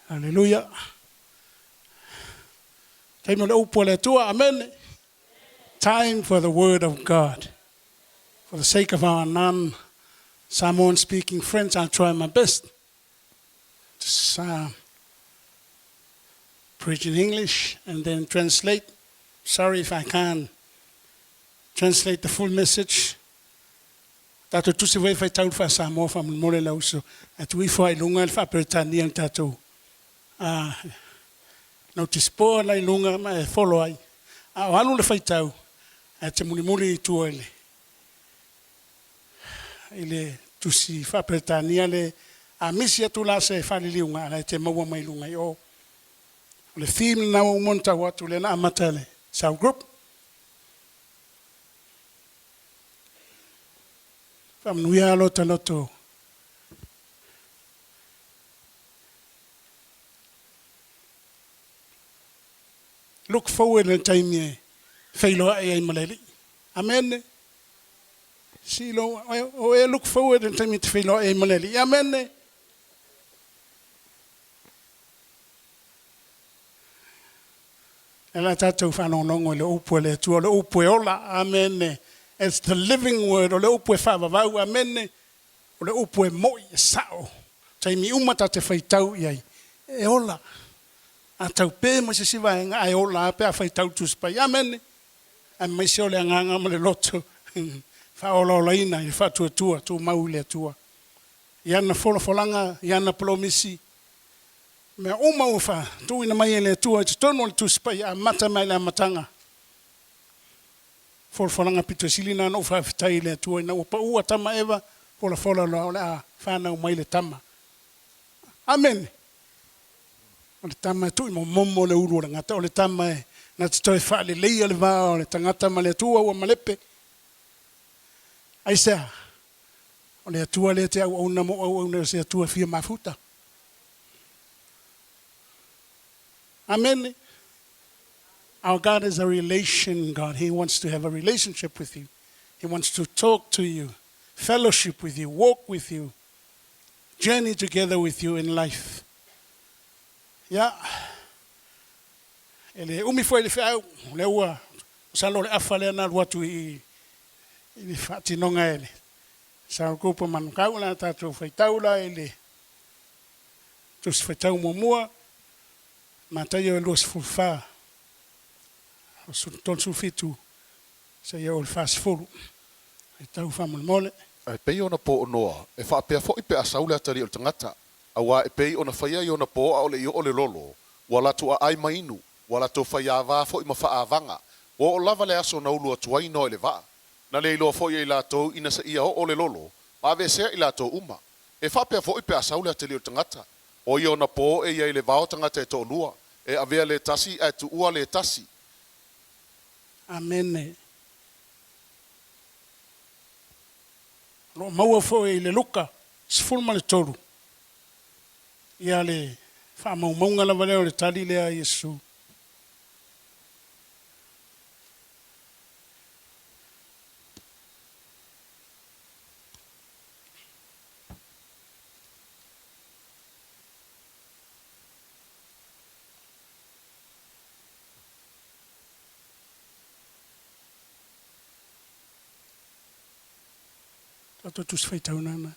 Aleluia. Taimi o le upu a le Atua. Amene. Time for the word of God. For the sake of our non-Samoan speaking friends, I'll try my best to preach in English and then translate. Sorry if I can't translate the full message. Tatou tusi foi e faitau le faa-Samoa faamolemole le auso ae tuu ifo lava i luga le faa-Peretania le tatou notice board la i luga ma e follow ai. A o alu le faitau ae te mulimuli i tua i le i le tusi faa-Peretania le a misi atu la se faaliliuga a la e te maua mai luga i o. O le theme lena ua uma ona tau atu lea na amata e le Cell Group. Faamanuia lo ta loto. Look forward le taimi e feiloai ai ma le Alii. Amene. Silo o e look forward le taimi e te feiloai ai ma le Alii. Amene. E la tatou faalogologo i le upu a le Atua, o le upu e ola. Amene. It's the living word, o le upu e faavavau. Amene. O le upu e mo'i, e sa'o. Taimi uma ta te faitau i ai, e ola. A tau pē mai se isi vaega, ae ola lava pe a faitau i le Tusi Paia. Amene. Aemaise o le agaga ma le loto faaolaolaina i le faatuatua tumau i le Atua. I ana folafolaga, i ana polomisi, mea uma ua faatuuina mai e le Atua i totonu o le Tusi Paia, amata mai i le amataga. Folafolaga pito sili na ona ou faafetai i le Atua ina ua pau Atama Eva, folafola loa o le a fanau mai le tama. Amene! O le tama e tui momomo le ulu o le gata, o le tama e na te toe faaleleia le va o le tagata ma le Atua ua malepe. Aisea? O le Atua lea e te auauna mo auauna o se Atua fia mafuta. Amene. Our God is a relation God. He wants to have a relationship with you. He wants to talk to you, fellowship with you, walk with you, journey together with you in life. Ia, e le umi foi le feau, lea ua masalo o le afa lea na alu atu i i le faatinoga e le Sound Group o Manukau, o le a tatou faitau la i le Tusi Faitau muamua, Mataio e 24, 37 seia oo i le 40. Faitau faamolemole. Ae pei ona po o Noa, e faapea foi pe a sau le atalii o le tagata, auā e pei ona faia i ona po a o le i oo le lolo, ua latou aai ma inu, ua latou faiāvā foi ma faaavaga, ua oo lava le aso na ulu atu ai Noa i le vaa. Na le iloa foi e i latou ina seia oo le lolo, ma aveesea i latou uma. E faapea foi pe a sau le atalii o le tagata, o ia ona po e i ai i le vao tagata e toalua, e avea le tasi ae tuua le tasi. Amene. O lo o maua foi i le Luka 13 ia le faamaumauga lava lea o le tali lea a Iesu. Tatou tusi faitau nana.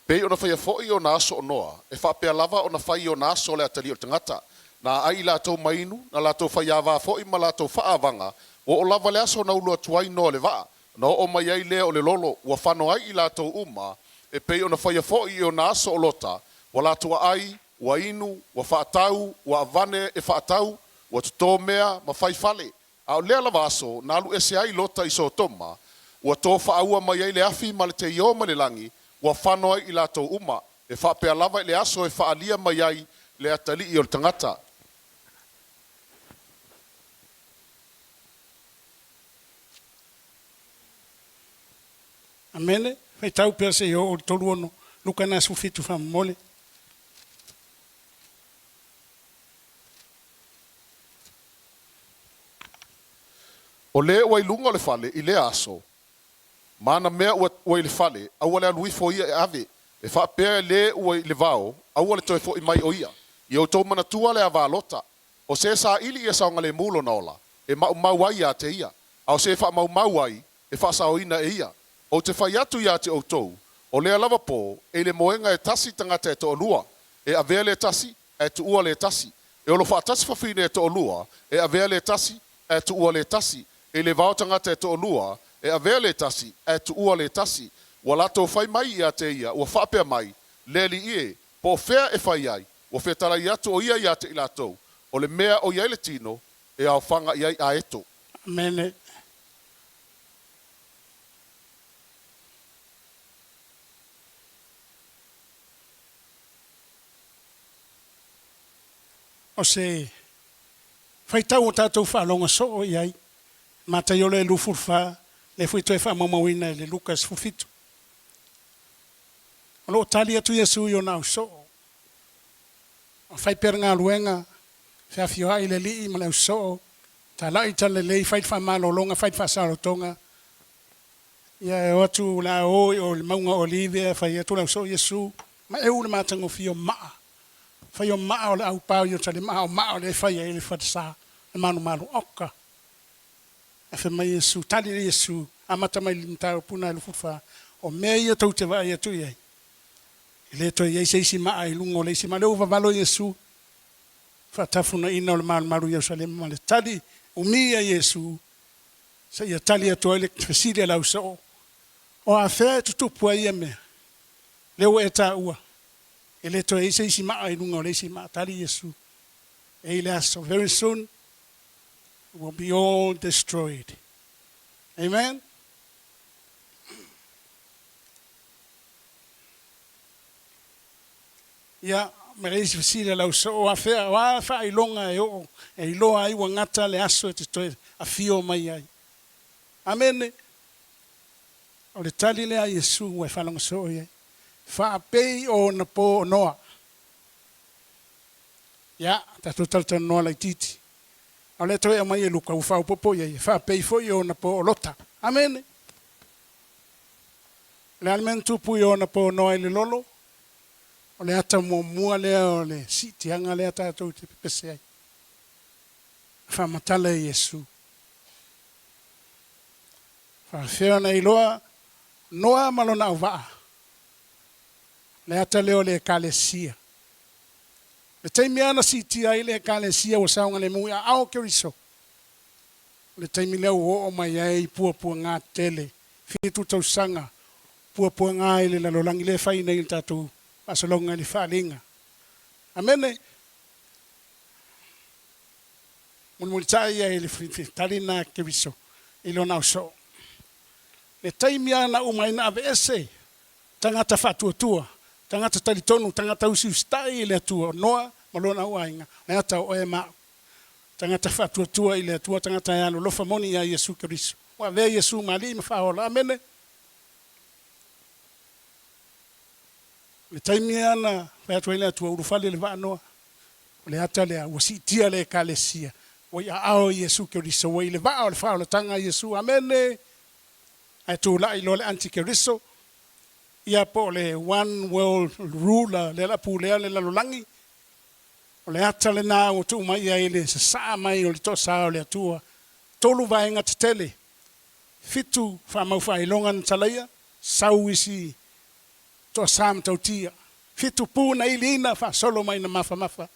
Pei ona faia foi i ona aso o Noa, e faapea lava ona fai i ona aso o le atalii o le tagata. Na aai i latou ma inu, na latou faiāvā foi ma latou faaavaga, ua oo lava le aso na ulu atu ai Noa i le vaa, ona oo mai ai lea o le lolo, ua fano ai i latou uma, e pei ona faia foi i ona aso o Lota, ua latou aai, ua inu, ua faatau, ua avane e faatau, ua toto mea, ma fai fale. A o lea lava aso na alu ese ai Lota i Sotoma, ua to faaua mai ai le afi ma le teiō mai le lagi, ua fano ai i latou uma, e faapea lava i le aso e faaalia mai ai le atalii o le tagata. Amene. Faitau pea se i oo i le 36, Luka na 17 faamomole. O le ua i luga o le fale i lea aso, Ma ana mea ua ua i le fale, aua le alu ifo ia e ave, e faapea e lē ua i le vao, aua le toe foʻi mai o ia. Ia outou manatua le ava a Lota. O se e saili ia saogalemu lona ola, e maumau ai iā te ia, a o se e faamaumau ai, e faasaoina e ia. Ou te fai atu iā te outou, o lea lava pō, e i le moega e tasi tagata e toalua, e avea le tasi, ae tuua le tasi. E olo faatasi fafine e toalua, e avea le tasi, ae tuua le tasi. E i le vao tagata e toalua, e avea le tasi, ae tuua le tasi. Ua latou fai mai iā te ia, ua faapea mai, Le Alii e, po o fea e fai ai? Ua fetalai atu o ia iā te i latou, o le mea o i ai le tino, e aofaga i ai aeto. Amene. O se faitau o tatou faalogo soo i ai, Mataio le 24, lea foi toe faamaumauina e le Luka 17. O lo o tali atu Iesu i ona ausoo. O fai pea le galuega, feafioai le Alii ma le ausoo, talai talalelei, fai le faamalologa, fai le faasalotoga. Ia e o atu o le a o i o i le mauga o Olive ae fai atu le ausoo Iesu, ma eu le matagofie o maa. Fai o maa o le aupao i Ierusalema, a o maa o lea e fai ai le falesa, le malumalu oka. Ae fai mai Iesu, tali le Iesu, amata mai i le mataupu lena e 24, O mea ia tou te vaai atu i ai, e le toe i ai se isi maa i luga o le isi maa. O lea ua vavalo Iesu, faatafunaina o le malumalu i Ierusalema ma le tali umi a Iesu seia tali atu ai le fesili a le ausoo, O afea e tutupu ai ia mea? Lea ua e taua, e le toe i ai se isi maa i luga o le isi maa. Tali Iesu, E i le aso, very soon, it will be all destroyed. Amen? Ia, ma le isi fesili a le ausoo, o afea, o a faailoga e oo e iloa ai ua gata le aso e te toe afio mai ai? Amene. O le tali lea a Iesu ua e faalogo soo i ai, Faapei o ona po o Noa. Ia, tatou talatalanoa laitiiti. A o lea toe aumai e Luka ua faaopoopo i ai, e faapei foi o ona po o Lota. Amene. O le a le mea na tupu i ona po o Noa i le lolo? O le ata muamua lea o le siitiaga lea tatou te pepese ai. Na faamatala e Iesu. Faafefea ona iloa Noa ma lona auvaa? O le ata lea o le Ekalesia. Le taimi lava na siitia ai le Ekalesia ua saogalemu i aao o Keriso, o le taimi lea ua oo mai ai puapuaga tele, 7 tausaga puapuaga i le lalolagi lea e fai nei i le tatou faasologa i le faaaliga. Amene! Mulimulitai ai le tali lena a Keriso i lona ausoo. Le taimi lava na uma ai na aveese tagata faatuatua, tagata talitonu, tagata usiusitai i le Atua, o Noa ma lona auaiga, o le ata o oe ma au. Tagata faatuatua i le Atua, tagata e alolofa moni ia Iesu Keriso. Ua avea Iesu ma Alii ma Faaola. Amene! O le taimi lava na fai atu ai le Atua, ulufale le vaa Noa. O le ata lea, ua siitia le Ekalesia, ua i aao i Iesu Keriso, ua i le vaa o le faaolataga a Iesu. Amene! Ae tulai loa le anti-Keriso, ia po o le one world ruler lea o le a pulea le lalolagi, o le ata lena ua tuu mai i ai le sasaa mai o le toasa o le Atua. 3 vaega tetele, 7 faamau faailoga na talaia, sau isi toasa matautia, 7 pu na iliina faasolo mai na mafamafa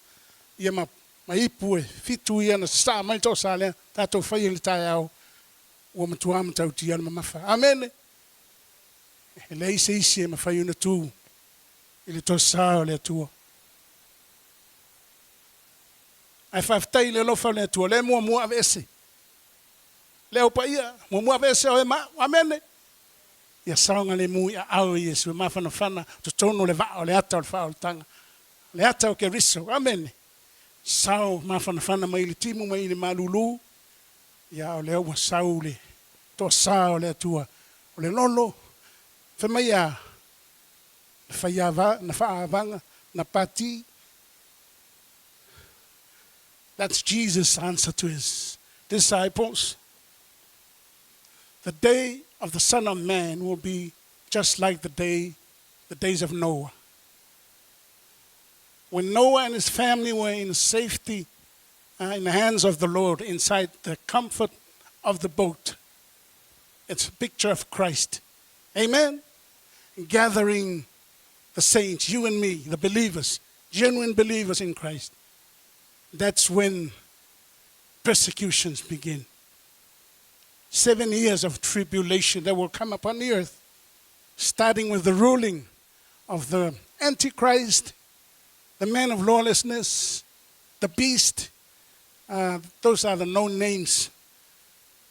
ia ma ma ipu e 7 ia na sasaa mai le toasa lea tatou faia i le taeao ua matua matautia le mamafa. Amene! E leai se isi e mafai ona tu i le toasa o le Atua. Ae faafetai i le alofa o le Atua, lea e muamua aveese. Le Au Paia, muamua aveese oe ma au. Amene! Ia saogalemu i aao o Iesu e mafanafana totonu o le vaa o le ata o le faaolataga, le ata o Keriso. Amene! Sao mafanafana mai le timu mai le malulu, ia o lea ua sau le toasa o le Atua o le lolo, fai mai a, na faiava, na faaavaga, na pati. That's Jesus answer to his disciples. The day of the Son of Man will be just like the day, the days of Noah. When Noah and his family were in safety in the hands of the Lord, inside the comfort of the boat, it's a picture of Christ. Amen? Gathering the saints, you and me, the believers, genuine believers in Christ. That's when persecutions begin. 7 years of tribulation that will come upon the earth, starting with the ruling of the Antichrist, the man of lawlessness, the beast. Those are the known names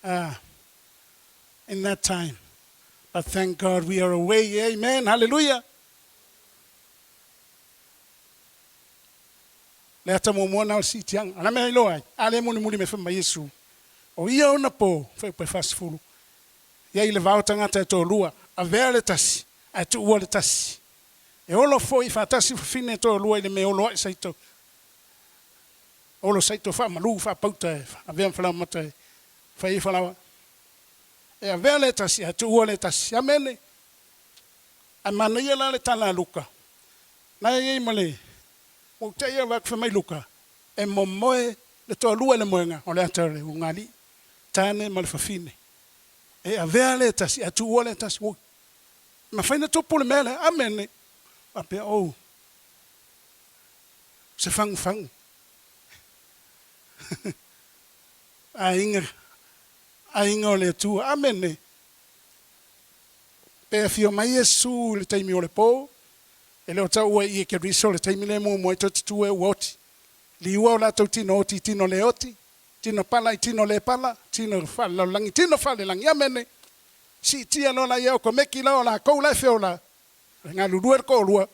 in that time. But thank God we are away. Amen. Hallelujah. Le ata muamua na o le siitiaga. A na mea iloa ai, a le mulimuli mea fai mai Iesu. O ia ona po, fai upu e 40. Ia i le vao tagata e toalua, avea le tasi, ae tuua le tasi. E olo foi faatasi fafine e toalua i le mea e olo ai saito. Olo saito faamalu faapauta e avea ma falaoamata e fai ai falaoa. E avea le tasi ae tuua le tasi. Amene. Ae manaia la le tala a Luka. Na e i ai ma le Ua ou te'i ava atu fai mai Luka, e momoe le toalua i le moega o le ata o le ulugalii, tane ma le fafine. E avea le tasi ae tuua le tasi. Ui, e mafai ona tupu le mea lea. Amene. Faapea, oh, se fagufagu. Aiga, aiga o le Atua. Amene. Pe afio mai Iesu i le taimi o le po, e le o taua i e Keriso le taimi lea muamua ai toe tutū e ua oti. Liua o latou tino oti i tino le oti, tino pala i tino le pala, tino faalelalolagi, tino faalelagi. Amene! Siitia loa laia o komeki la o lakou la e feola, le galulue le toalua,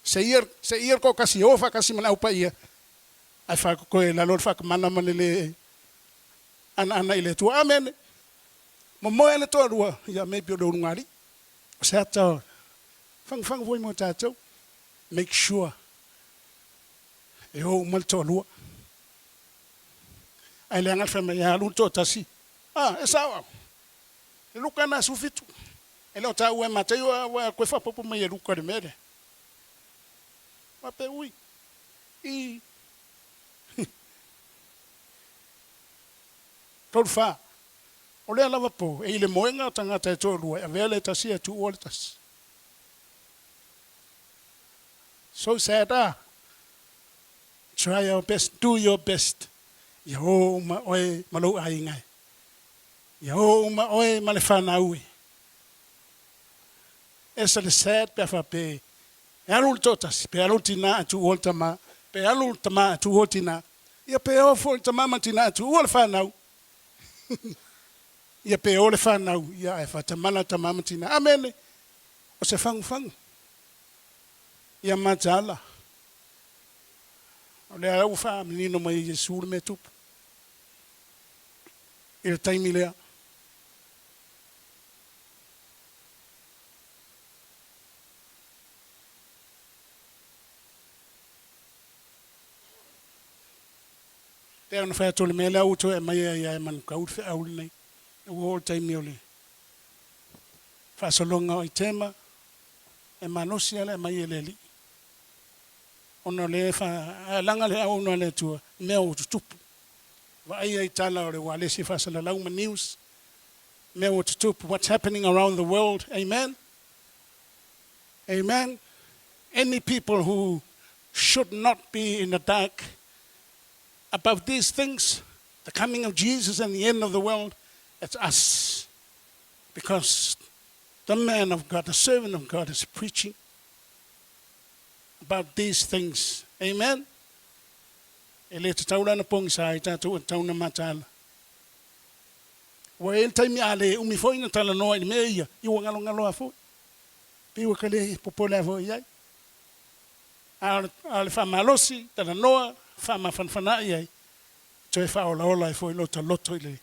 se ia, se ia le toatasi e o faatasi ma le Au Paia, ae faakokoe i lalo le faatamala ma le le anaana i le Atua. Amene! Momoe le toalua, ia maybe o le ulugalii. O se ata o fagufagu foi mo tatou. Make sure e o uma le toalua. Ae leaga le fai mai e alu le toatasi. Ah, e sao au. E Luka na 17. E le o taua e Mataio a ua toe faaopoopo mai e Luka le mea lea. Faapea, ui, i. 3 fa. O lea lava po, e i le moega o tagata e toalua e avea le tasi ae tuua le tasi. So sad ah. Try our best, do your best. Ia o uma oe ma lou aiga e. Ia o uma oe ma le fanau e. Ese le sad pe a faapea e alu le toatasi, pe alu le tina ae tuua le tama, pe alu le tama ae tuua le tina, ia pe o foi le tama ma le tina ae tuua le fanau. Ia pe o le fanau, ia ae faatamala tama ma tina. Amene! O se fagufagu. Ia mataala. O lea ua faamanino mai e Iesu le mea tupu i le taimi lea. Pei ona fai atu o le mea lea ua toe aumai ai ia e Manukau le feau lenei. Ua oo le taimi o le faasologa o aitema e malosi lava le aumai e le Alii. Ona o lea e faalaga le auauna a le Atua i mea ua tutupu. Vaaia i tala o le ualesi faasalalau ma news, mea ua tutupu, what's happening around the world. Amen. Amen. Any people who should not be in the dark about these things, the coming of Jesus and the end of the world, it's us. Because the man of God, the servant of God is preaching about these things. Amen. E le tatau la ona pogisa ai tatou e tatau ona mataala. Ua i ai le taimi a le umi foi na talanoa i le mea ia, ia ua galogalo lava foi. Pei ua ka le popole lava foi i ai. A o le faamalosi, talanoa, faamafanafana'i ai, toe faaolaola ai foi lota loto i le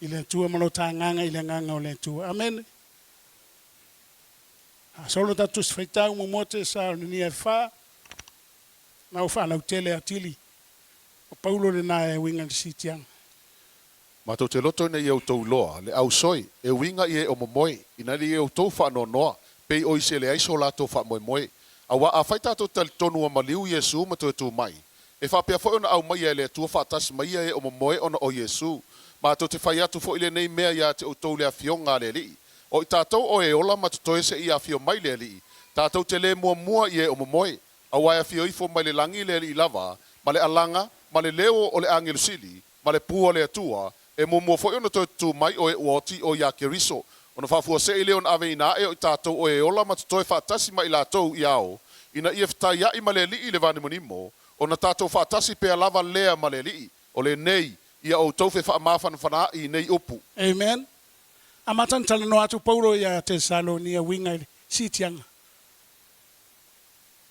i le Atua ma lota agaga i le agaga o le Atua. Amene. A solo tatou Tusi Faitau muamua te sa o le nia e fa, na ua faalautele atili o Paulo lena e uiga i le siitiaga. Matou te loto ina ia outou iloa le ausoi e uiga i e o momoe, ina ia outou faanoanoa, pei o isi e leai so latou faamoemoe. Auā afai tatou te talitonu ua maliu Iesu ma toe tu mai, e faapea foi ona aumaia e le Atua faatasi ma ia e o momoe ona o Iesu. Matou te fai atu foi lenei mea ia te outou i le Afioga a le Alii, o i tatou o e ola ma totoe seia afio mai le Alii, tatou te le muamua i e o momoe. Auā e afio ifo mai le lagi le Alii lava, ma le alaga, ma le leo o le agelu sili, ma le pū a le Atua, e muamua foi ona toe tutū mai o e ua oti o iā Keriso, ona faafuasei lea ona aveina ae o i tatou o e ola ma totoe faatasi ma i latou i ao, ina ia fetaiaʻi ma le Alii i le vanimonimo, ona tatou faatasi pea lava lea ma le Alii. O lenei, ia outou fefaamafanafanaʻi i nei upu. Amen. Amata ona talanoa atu Paulo ia Tesalonia uiga i le siitiaga.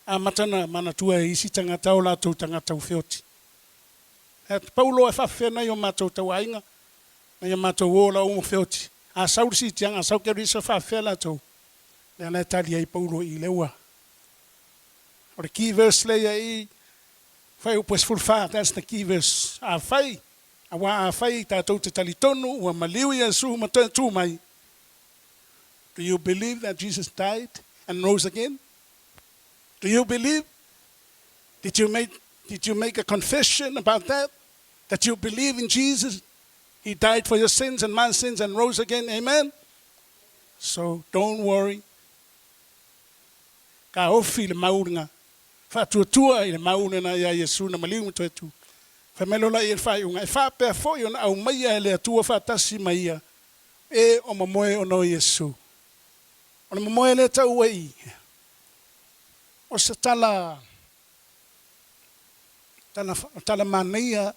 Amata ona manatua e isi tagata o latou tagata ua feoti. E pau loa e faafefea nai o matou tauaiga, nai a matou uo la uma feoti. A sau le siitiaga, a sau Keriso, faafefea latou. Lea la e tali ai Paulo i lea ua. O le key verse lea ia i Fuaiupu e 14, that's the key verse. Afai, aua afai tatou te talitonu ua maliu Iesu ma toe tu mai, do you believe that Jesus died and rose again? Do you believe? Did you make, did you make a confession about that? That you believe in Jesus? He died for your sins and my sins and rose again. Amen? So don't worry. Ka ofi le maulinga. Faatuatua i le maulina iā Iesu na maliu ma toe tu. Fai mai lola i le faaiuga, e faapea foi ona aumaia e le Atua faatasi ma ia e o mamoe ona o Iesu. O le mamoe lea tau ai O se tala, tala, tala manaia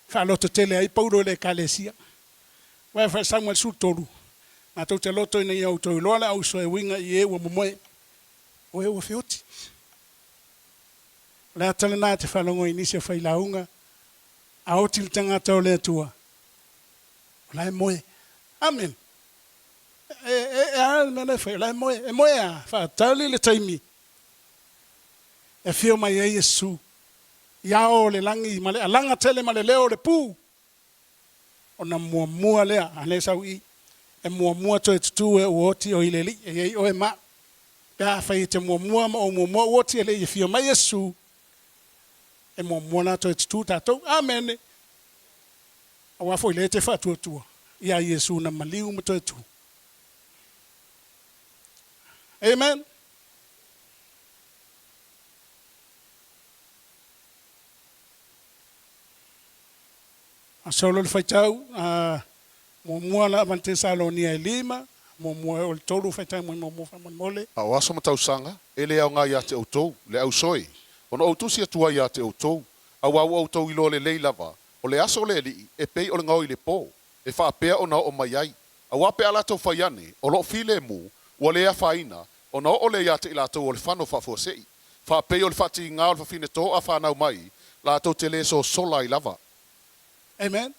faalototele ai Paulo i le Ekalesia. Aua e faasau mai le 13, matou te loto ina ia outou iloa le auso e uiga i e ua momoe, o e ua feoti. O le ata lena e te faalogo ai i nisi o failauga, a oti le tagata o le Atua, o la e moe. Amene. E, e, e a le mea la e fai, o la e moe. E moe a, faatali le taimi e afio mai ai Iesu i ao o le lagi ma le alaga tele ma le leo o le pū, ona muamua lea, a lea sau i, e muamua toe tutū e ua oti o i le Alii, e i ai oe ma au. Pe afai e te muamua ma ou muamua ua oti e le i afio mai Iesu, e muamua la toe tutū tatou. Amene! Aua foi lea e te faatuatua iā Iesu na maliu ma toe tu. Amen. A solo le faitau, a muamua la avane Tesalonia e lima, muamua e o le tolu faitau mai muamua faamolemole. A o aso ma tausaga, e le aoga ia te outou, le ausoe, ona ou tusi atu ai ia te outou, auā ua outou iloa lelei lava, O le aso o le Alii e pei o le gaoi i le pō, e faapea ona oo mai ai. Auā pe a latou fai ane, o loo filemu, ua le afaina, ona oo lea ia te i latou o le fano faafuasei. Faapei o le faatigā o le fafine toa fanau mai, latou te le sosola ai lava. Amen.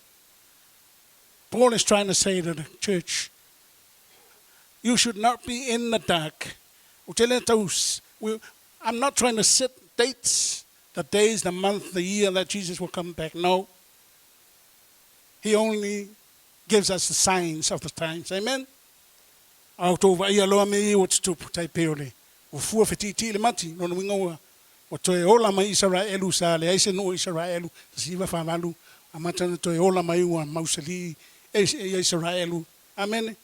Paul is trying to say to the church, you should not be in the dark. Ou te le tau, I'm not trying to set dates, the days, the month, the year that Jesus will come back. No. He only gives us the signs of the times. Amen. A outou vaaia loa mea ia ua tutupu, tai pei o le ua fua fetiitii le mati, lona uiga ua ua toe ola mai Isaraelu, sa leai se nuu o Isaraelu, 1948, amata ona toe ola mai ua mausali e ia Isaraelu. Amene.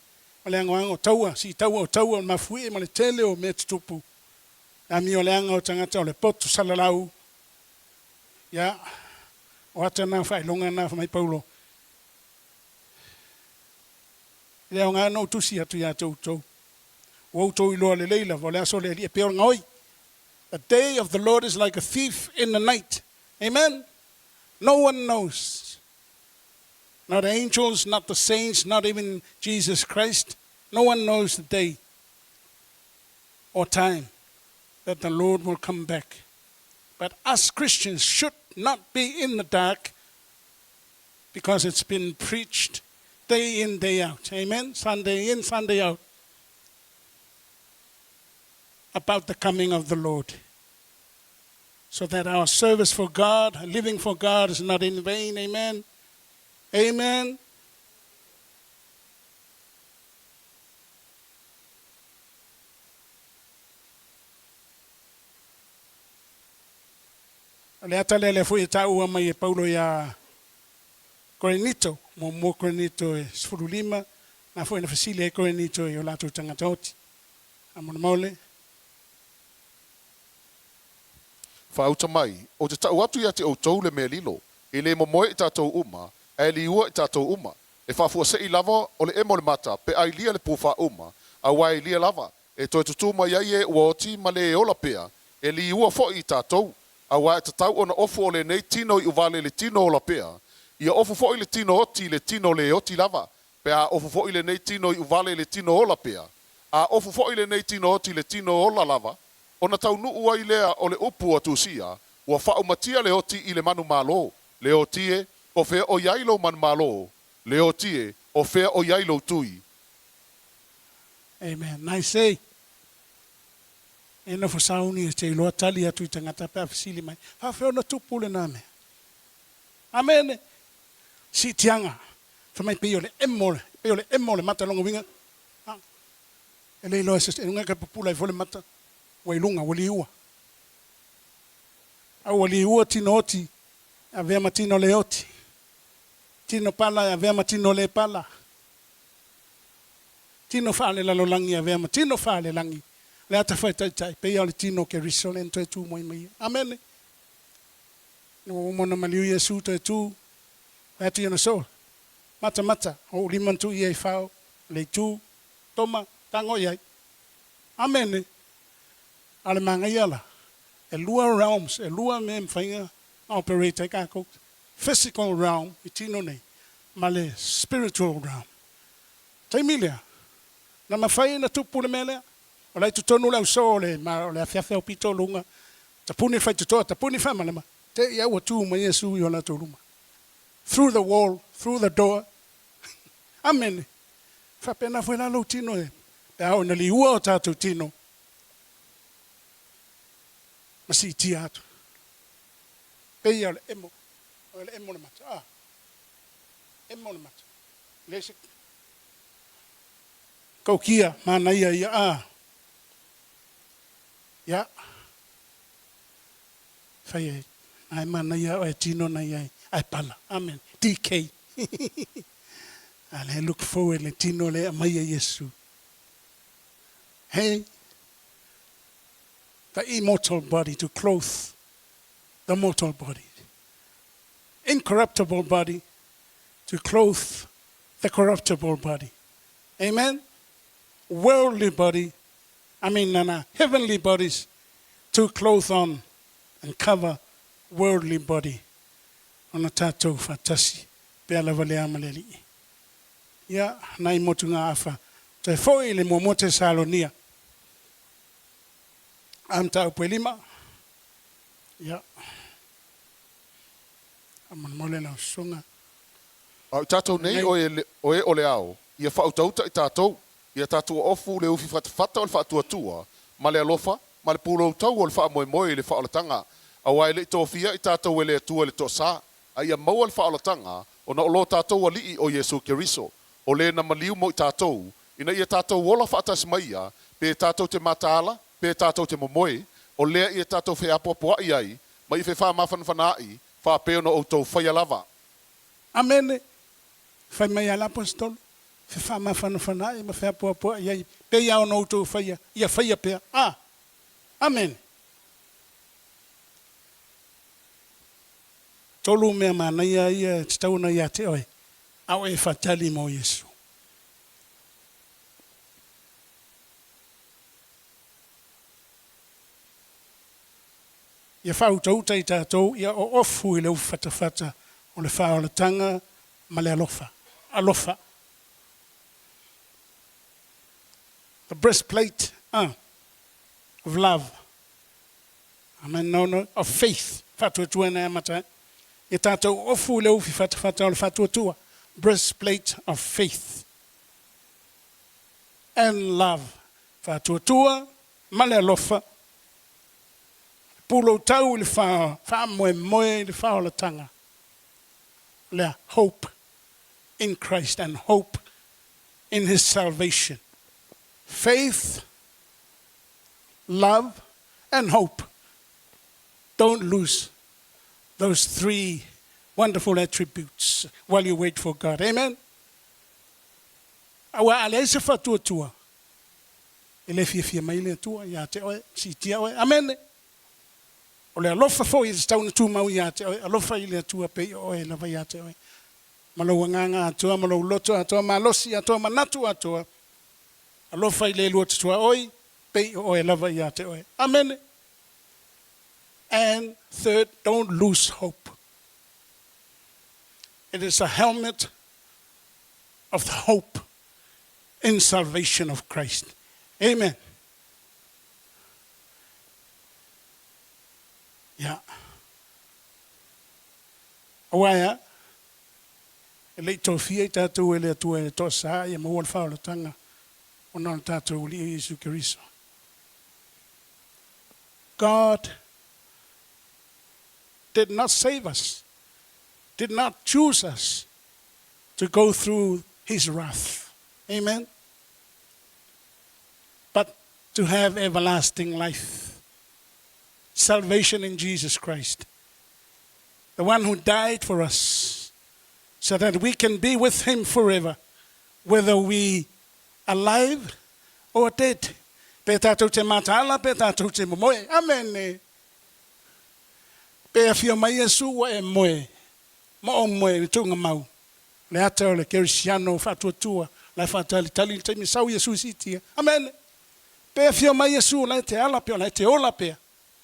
Ma le agoago o taua, siitaua o taua, o le mafuie ma le tele o mea tutupu. Le amioleaga o tagata o le poto salalau. Ia, o ata na, o faailoga na, fai mai Paulo, E le aoga ona ou tusi atu ia te outou. Ua outou iloa lelei lava, o le aso o le Alii e pei o le gaoi. The day of the Lord is like a thief in the night. Amen? No one knows. Not angels, not the saints, not even Jesus Christ. No one knows the day or time that the Lord will come back. But us Christians should not be in the dark because it's been preached day in, day out. Amen? Sunday in, Sunday out. About the coming of the Lord. So that our service for God, living for God, is not in vain. Amen? Amen. O le ata lea lea foi e taua mai e Paulo iā Korinito, muamua Korinito e 15, na foi na fesili ai Korinito i o latou tagata oti. Faamolemole. Faauta mai, Ou te tau atu ia te outou le mea lilo, e lē momoe i tatou uma, ae liua i tatou uma. E faafuasei lava o le emo o le mata pe a ilia le pufā uma, auā e ilia lava, e toe tutū mai ai e ua oti ma lē ola pea, e liua foi i tatou. Auā e tatau ona ofu o lenei tino iuvale i le tino ola pea, ia ofu foi le tino oti i le tino lē oti lava, pe a ofu foi lenei tino iuvale i le tino ola pea, a ofu foi lenei tino oti i le tino ola lava, ona taunuu ai lea o le upu ua tusia, Ua faaumatia le oti i le manumalo. Le oti e, o fea o i ai lou manumalo? Le oti e, o fea o i ai lou tui? Amen. Nice eh? E nofo sauni e te iloa tali atu i tagata pe a fesili mai, Faafefea ona tupu lena mea? Amene! Siitiaga, fai mai pei o le emo, pei o le emo o le mata lona uiga, a, e le iloa e se, e luga ka pupula ai foi le mata, ua i luga, ua liua. A ua liua tino oti, e avea ma tino le oti. Tino pala e avea ma tino le pala. Tino faalelalolagi e avea ma tino faalelagi. Le ata faitaitai, pei lava o le tino o Keriso lea na toe tu mai mai ia. Amene! Ina ua uma ona maliu Iesu toe tu, fai atu i ona soo, Matamata, o ou lima na tuu ia i fao, le itu, toma, tago i ai. Amene! A o le manaia la, e lua realms, e lua mea e mafai ona operate ai tatou, physical realm i tino nei, ma le spiritual realm. Taimi lea, na mafai ona tupu le mea lea, o la e i totonu le ausoo o le o le afiafi aupito luga, tapuni le faitotoa, tapuni faamalama, te i a ua tu mai Iesu i o latou luma. Through the wall, through the door. Amene. Faapena foi la lou tino e, pe a oo ina liua o tatou tino, ma siitia atu. Pei o le emo, o le emo le mata, a, emo le mata. Le se kaukia manaia ia, a, ia, fai e, na e manaia o e tino na ia ai pala. Amen. DK. A le look forward le tino le aumai e Iesu. Hey, the immortal body to clothe the mortal body. Incorruptible body to clothe the corruptible body. Amen? Worldly body, I mean, no, heavenly bodies to clothe on and cover worldly body. Ona tatou faatasi pea lava le a ma le Alii. Ia, nai motugaafa, toe foi i le muamua Tesalonia. A mataupu e lima, ia, faamolemole lau susuga. A o i tatou nei o e, o e o le ao, ia faautauta i tatou, ia tatou ofu le ufi fatafata o le faatuatua, ma le alofa, ma le puloutau o le faamoemoe i le faaolataga, auā e le i tofia i tatou e le Atua i le toasā, a ia maua le faaolataga, ona o lo tatou Alii o Iesu Keriso, o le na maliu mo i tatou, ina ia tatou ola faatasi mai ia, pe tatou te mataala, pe tatou te momoe, o lea ia tatou feapoapoaʻi ai, ma i fefaamafanafanaʻi, faapea ona outou faia lava. Amene! Fai mai a le Aposetolo, Fefaamafanafanaʻi ma feapoapoaʻi ai, pei lava ona outou faia, ia faia pea. A! Amene! Tolu mea manaia ia e tatau ona ia te oe, a o e faatali mo Iesu. Ia faautauta i tatou ia oofu i le ufifatafata o le faaolataga ma le alofa. Alofa. The breastplate of love. Amen. No, no, of faith. Faatuatua na e amata ai. Ia tatou ofu i le ufifatafata o le faatuatua. Breastplate of faith and love. Faatuatua ma le alofa. Pulou tau i le faamoemoe i le faaolataga. Lea, hope. in Christ and hope in his salvation. Faith, love, and hope. Don't lose those three wonderful attributes while you wait for God. Amen. Aua a leai se faatuatua, e le fiafia mai le Atua ia te oe, siitia oe. Amene. O le alofa foi e tatau ona tumau ia te oe, alofa i le Atua pei o oe lava ia te oe. Ma lou agaga atoa, ma lou loto atoa, malosi atoa, manatu atoa, alofa i le lua te tuaoi, pei o oe lava ia te oe. Amene. And third, don't lose hope. It is a helmet of the hope in salvation of Christ. Amen. Ia. Aua e a? E le i tofia i tatou e le Atua e le toasā ia maua le faaolataga ona o le tatou Alii o Iesu Keriso. God did not save us, did not choose us to go through his wrath. Amen. But to have everlasting life. Salvation in Jesus Christ. The one who died for us so that we can be with him forever, whether we alive or dead. Pe tātou te mataala, pe tātou te momoe. Amen. Pe afio mai Iesu ua e moe, ma o moe le tuuga mau. Le ata o le kerisiano faatuatua, la e faatalitali le taimi sau Iesu i siitia. Amene. Pe afio mai Iesu o la e te ala pea, o la e te ola pea,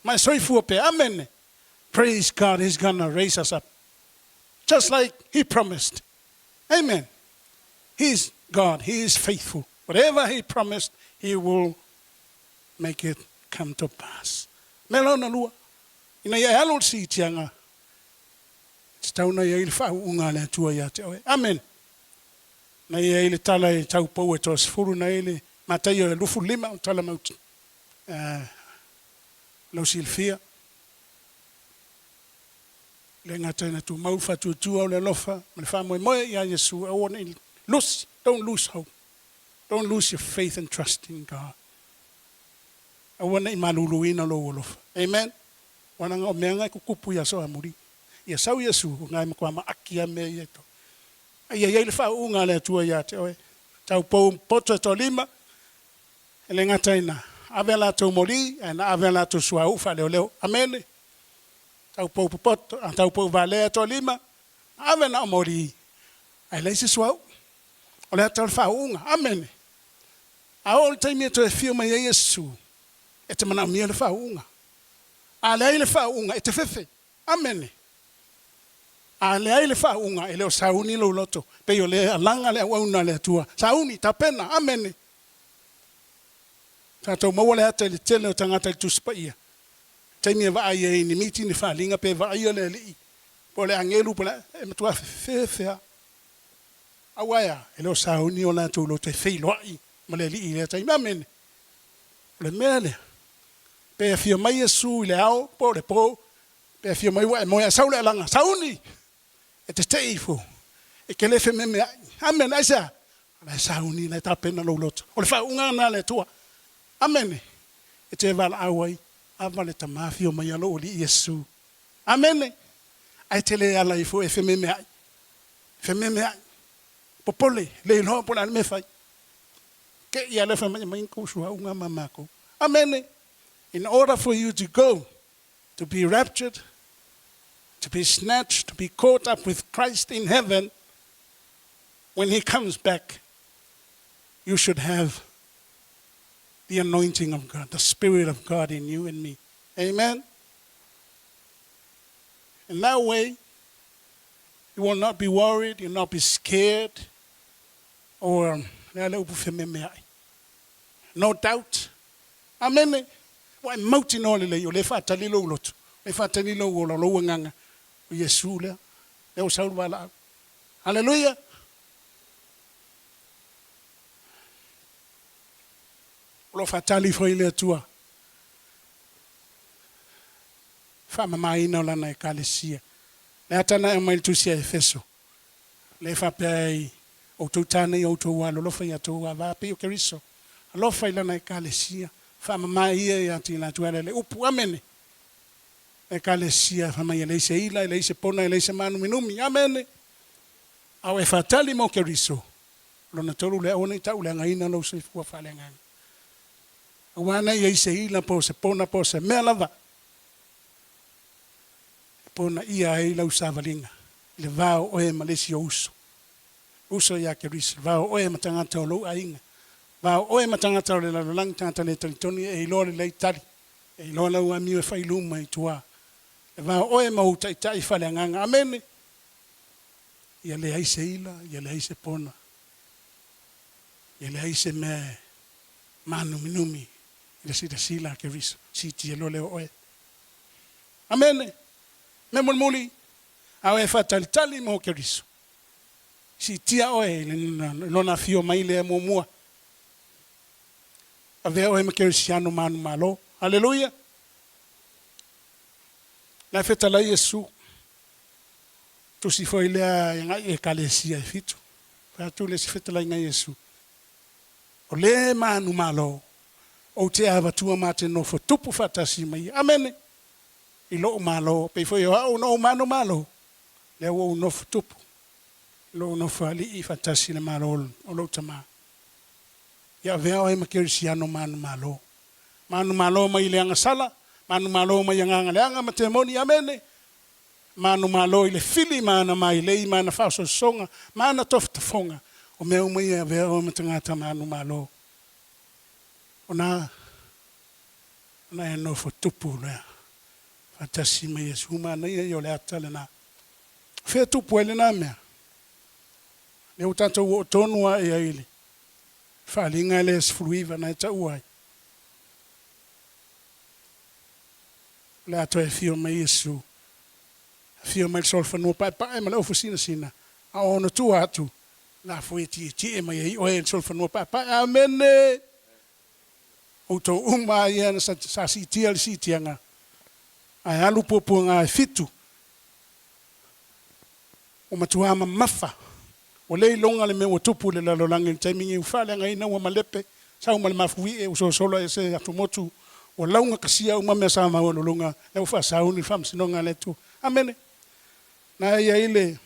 ma e soifua pea. Amene. Praise God, he's gonna raise us up. Just like he promised. Amen. He's God. He is faithful. Whatever he promised, he will make it come to pass. Mea lona lua, ina ia e alo le siitiaga, e tatau ona i ai le faauuga a le Atua ia te oe. Amene. Na i ai le tala e tau pou e toasefulu, na i ai le Mataio e 25 o tala mautu. Lau silafia, le gata ina tumau le faatuatua o le alofa ma le faamoemoe ia Iesu, aua ne i lose, don't lose hope. Don't lose your faith and trust in God. Aua ne i maluluina lou alofa. Amen. Ua leaga o mea nga e kukupu i aso amuli. Ia sau Iesu, o nga e matua maaki a mea ia e to. A ia iai le faauuga a le Atua ia te oe. Tau pou poto e toalima, e le gata ina ave a latou moli, ae na ave a latou suauu faaleoleo. Amene. Tau pou popoto, tau pou valea e toalima, na ave na o moli, ae leai se suauu. O le ata o le faauuga. Amene. A oo i le taimi e toe afio mai ai Iesu, e te manaomia le faauuga. A leai le faauuga, e te fefe. Amene. A leai le faauuga, e le o sauni lou loto, pei o le alaga le auauna a le Atua. Sauni, tapena. Amene. Tatou maua le ata i le tele o tagata i le Tusi Paia. Taimi e vaai ai i ni miti, ni faaliga, pe vaaia le alii, po o le agelu, po o le a, e matua fefefe lava. Aua e a? E le o sauni o latou loto e feiloai ma le Alii i lea taimi. Amene. O le mea lea, pe afio mai Iesu i le ao po o le po, pe afio mai ua e moe ae sau le alaga, sauni! E tetee ifo, e te le fememeai. Amene. Aisea? O la e sauni, la e tapena lou loto. O le faauuga lena a le Atua. Amene. E te valaau ai, ava le Tama afio mai a lou Alii Iesu. Amene. Ae te le ala ifo e fememeai. Fememeai. Popole, le iloa po o le a le mea e fai. Te i a le fai mai, aumai ni kou suauu ma makou. Amene. In order for you to go, to be raptured, to be snatched, to be caught up with Christ in heaven, when he comes back, you should have the anointing of God, the Spirit of God in you and me. Amen? In that way, you will not be worried, you'll not be scared, or le a le upu fememeai. No doubt. Amene. Ua e mautinoa lelei, o lea e faatali lou loto, o lea e faatali lou ola, o lou agaga, o Iesu lea, lea ua sau le valaau. Haleluia! O lo o faatali foi le Atua faamamaina o Lana Ekalesia. Le ata na e aumai i le Tusi a Efeso. Lea e faapea ai, Outou tāne ia outou alolofa i a outou ava pei o Keriso, alofa i Lana Ekalesia, faamama ia ia te i latou e ala i le upu. Amene! Ekalesia, fai mai e leai se ila, e leai se pona, e leai se mānuminumi. Amene! A o e faatali mo Keriso, lona tolu lea, aua ne i tauleagaina lou soifua faaleagaga. Aua ne i ai se ila po o se pona po o se mea lava e ponaia ai lau savaliga i le va o oe ma le isi ou uso. Uso ia Keriso, va o oe ma tagata o lou aiga, va o oe ma tagata o le lalolagi, tagata le talitonu e iloa lelei tali, e iloa lau amio e fai i luma i tua. E va o oe ma ou taitai faaleagaga. Amene! Ia leai se ila, ia leai se pona, ia leai se mea e mānuminumi i le silasila a Keriso, siitia loa lea o oe. Amene! Mea mulimuli, a oe e faatalitali mo Keriso, siitia oe i Lona afio mai lea muamua. Avea oe ma Kerisiano manumalo. Aleluia! La e fetalai Iesu, tusi foi lea e agai i Ekalesia e fitu. Fai atu le isi fetalaiga Iesu, O le manumalo, ou te avatua ma te nofo tupu faatasi ma ia. Amene! I lou malo, pei foi o au na ou manumalo, lea ua ou nofo tupu i lou nofo alii faatasi i le malo o lou tama. Ia avea oe ma kerisiano manumalo. Manumalo mai i le agasala, manumalo mai agaga leaga ma temoni, amene! Manumalo i le fili ma ana mailei ma ana faaosoosoga ma ana tofotofoga, o mea uma ia e avea oe ma tagata manumalo. Ona, ona e nofo tupu lea faatasi ma Iesu manaia ia o le ata lena. O fea e tupu ai lena mea? Lea ua tatou oo tonu lava i ai i le faaaliga lea e 19 na e taua ai. O le a toe afio mai Iesu, afio mai le solofanua paepae ma le ofu sinasina, a o ona tua atu, la foi e tietie mai ai oe e le solofanua paepae. Amene! Outou uma ia na sa siitia le siitiaga, ae alu puapuaga e fitu, ua matua mamafa, ua le iloga le mea ua tupu i le lalolagi i le taimi nei, ua faaleagaina, ua malepe, sau ma le mafuie, ua sosolo ese atumotu, ua laugatasia uma mea sa maualuluga, lea ua faasauni le faamasinoga a le Atua. Amene! Na e i ai le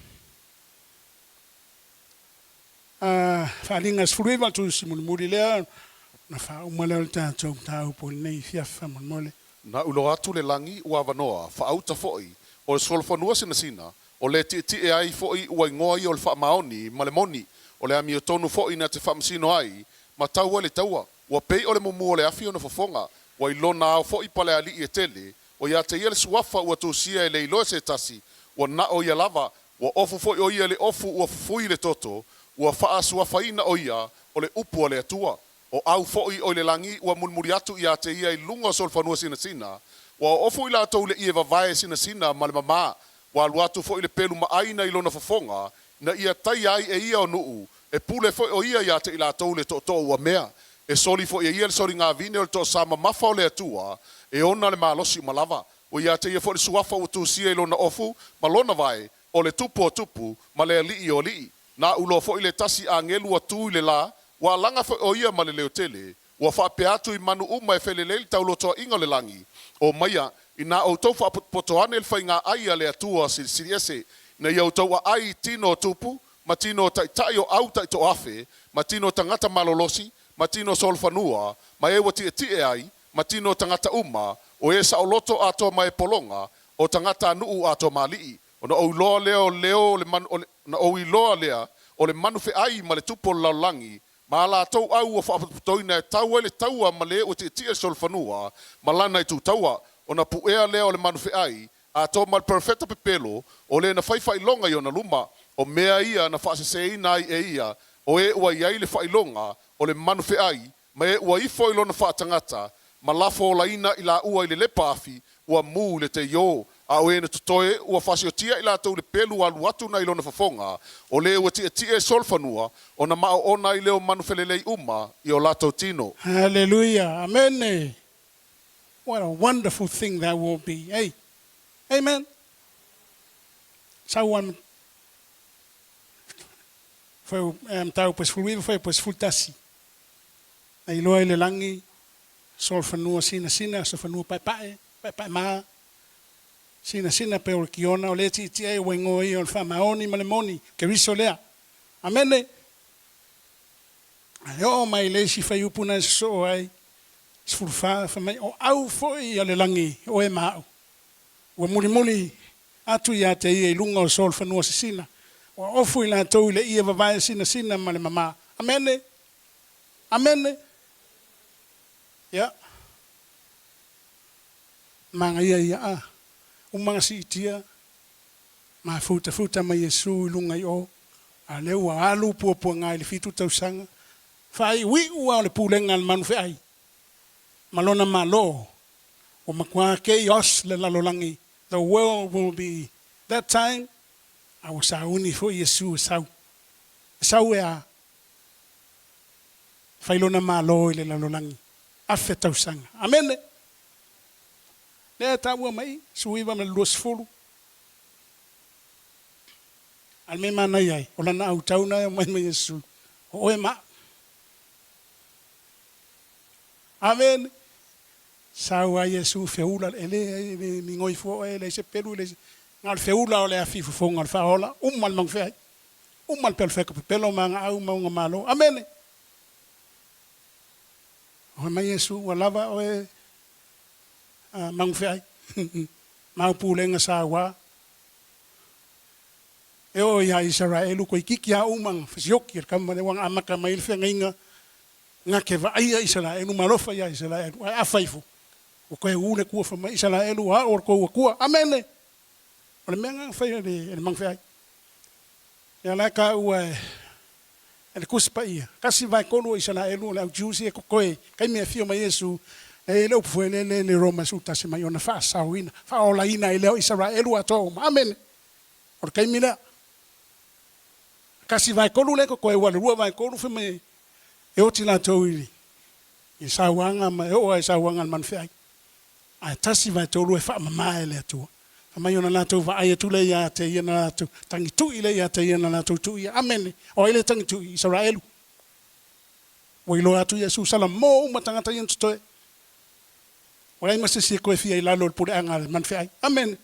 faaaliga e 19 o le Tusi mulimuli lea, ona faauma lea o le tatou mataupu i lenei afiafi faamolemole. Na ulo atu le lagi ua avanoa, faauta foi, o le solofanua sinasina, o le tietie ai foi ua igoa ia o le faamaoni ma le moni, o le amiotonu foi na te faamasino ai, ma tau ai le taua. Ua pei o le mumu o le afi ona fofoga, ua i lona ao foi palealii e tele, ua ia te ia le suafa ua tusia e le iloa e se tasi, ua na o ia lava, ua ofu foi o ia i le ofu ua fufui i le toto, ua faasuafaina o ia o le upu a le Atua. O au foi o i le lagi ua mulimuli atu ia te ia i luga o solofanua sinasina, ua oofu i latou le ie vavae sinasina ma le mamā, ua alu atu foi le pelu maʻaina i lona fofoga, ina ia taia ai e ia o nuu, e pule foi o ia ia te i latou le tootoo ua mea. E soli foi e ia le soligavine o le toasa mamafa o le Atua, e ona le malosi uma lava. Ua ia te ia foi le suafa ua tusia i lona ofu ma lona vae, o le Tupu o tupu, ma le Alii o alii. Na uloa foi le tasi agelu ua tu i le la, ua alaga foi o ia ma le leo tele, ua faapea atu i manu uma e felelei le taulotoaʻiga o le lagi, Omaia, inā outou faapotopoto ane le faiga ai a le Atua Silisili Ese, ina ia outou aai i tino o tupu, ma tino o taitai o au taitoafe, ma tino o tagata malolosi, ma tino o solofanua, ma e ua tietie ai, ma tino o tagata uma, o e saoloto atoa ma e pologa, o tagata nuu atoa ma alii. Ona ou iloa lea o leo o le manu, o le, ona ou iloa lea o le manu feai ma le tupu o le lalolagi, ma a latou au ua faapotopotoina e tau ai le taua ma le ua tietie le solofanua ma lana itu taua. Ona puea lea o le manu feai, atoa ma le perofeta pepelo, o le na fai faailoga i ona luma. O mea ia na faaseseina ai e ia, o e ua i ai le faailoga o le manu feai, ma e ua ifo i lona faatagata, ma lafo olaina i laua i le lepa afi, ua mū i le teiō, a o e na totoe, ua faasiotia i latou le pelu alu atu na i lona fofoga, o le ua tietie e solofanua, ona maoona ai lea o manu felelei uma i o latou tino. Hallelujah. Amene. What a wonderful thing that will be. Hey. Amen. Sau Mataupu e 19, fuaiupu e 11. Na iloa i le lagi solofanua sinasina, sofanua paepae, paepae-ma, sinasina pei o le kiona, o lea e tietie ai ua igoa ia o le faamaoni ma le moni, Keriso lea. Amene! Ae oo mai i le isi fuaiupu na e sosoo ai, 14, fai mai, O au foi a le lagi, o oe ma au, ua mulimuli atu ia te ia i luga o solofanua sisina, ua ofu i latou i le ie vavae sinasina ma le mamā. Amene! Amene! Ia. Manaia ia a. Uma na siitia, mafutafuta ma Iesu i luga i o, a o lea ua alu puapuaga i le 7 tausaga, faaiuiu lava o le pulega a le manufeai ma lona Malo, ua matua chaos le lalolagi, the world will be that time, a ua sauni foi Iesu e sau. E sau e a? Fai lona Malo i le lalolagi, 1000 tausaga. Amene! Lea e taua mai i, 19 ma le 20. A o le mea e manaia ai, o lana autau na e aumai mai Iesu, o oe ma au. Amene! Sau ai Iesu feula le ele ai le migoi fua oe, e leai se pelu, e leai se... Na o le feula o le afi fofoga o le faaola, uma le magufeai, uma le pelofeka pepelo ma agaau ma uga malo. Amene! Fai mai Iesu, ua lava oe a magufeai, ma au pulega saua. E oo ia Isaraelu toeitiiti lava uma na fesioki e le tama lea ua na amata mai ai le feagaiga na te vaaia Isaraelu ma alofa ia Isaraelu. Ae afa ifo, ua toe ū le Atua fai mai, Isaraelu, o au o le tou Atua. Amene! O le mea lena na fai e le magufeai. Ia la e taua e le Tusi Paia, 1/3 o Isaraelu o le au Jews ia e totoe i taimi e afio mai Iesu, e i ai le upu foi lele i le Roma 11 mai ona faasaoina, faaolaina ai lea o Isaraelu atoa uma. Amene! O le taimi lea, 1/3 lea e totoe aua o le 2/3 fai mai e oti latou i le sauaga ma e oo lava i sauaga a le manufeai. Ae 1/3 e faamama e le Atua. Fai mai ona latou vaai atu lea ia te ia na latou tagitu'i lea ia te ia na latou tu'ia. Amene! O ai lea tagitu'i? Isaraelu. Ua iloa atu Iesu salamo uma tagata ia na totoe. Ua leai ma se isi e toe fia i lalo o le puleaga a le manufeai. Amene!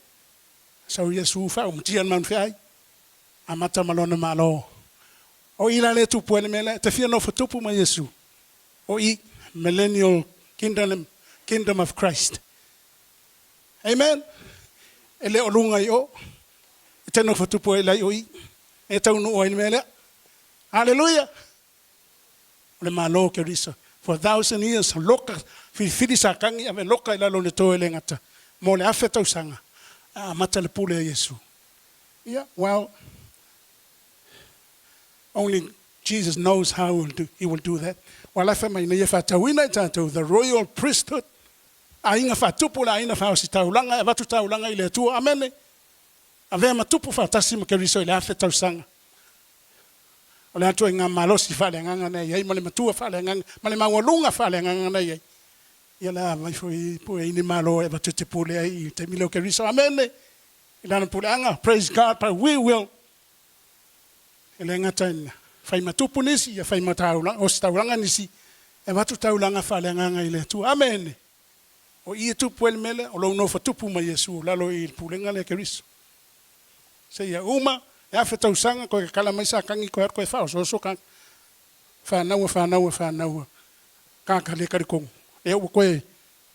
Sau Iesu faaumatia le manufeai, amata ma lona Malo. O i la lea e tupu ai le mea lea, e te fia nofo tupu ma Iesu. O i, Millennial Kingdom, Kingdom of Christ. Amen! E le o luga i o, e te nofo tupu ai la i o i, e taunuu ai le mea lea. Haleluia! O le Malo o Keriso. For 1000 years, loka, filifili Satani ave loka i lalo o le toe le gata mo le 1000 tausaga, a amata le pule a Iesu. Ia, well, only Jesus knows how he will do, he will do that. Ua lafa mai ina ia faatauina i tatou the royal priesthood, aiga faatupu le aiga faaositaulaga e avatu taulaga i le Atua. Amene! Avea ma tupu faatasi ma Keriso i le 1000 tausaga. O le atu ai ngā malosi faaleagaga na i ai ma le matua faaleagaga ma le maualuga faaleagaga na i ai. Ia le a mai foi po e ini malo e avatu te pule ai i taimi lea o Keriso. Amene! I lana puleaga. Praise God, but we will. E le gata ina fai ma tupu nisi, ia fai ma taulaga, ositaulaga nisi, e avatu taulaga faaleagaga i le Atua. Amene! O i e tupu ai le mea lea, o lou nofo tupu ma Iesu o lalo i le pulega lea Keriso. Seia uma le 1000 tausaga toe tatala mai Satani toe alu toe faaosooso tagata. Fanaua, fanaua, fanaua tagata le talitonu. Lea ua toe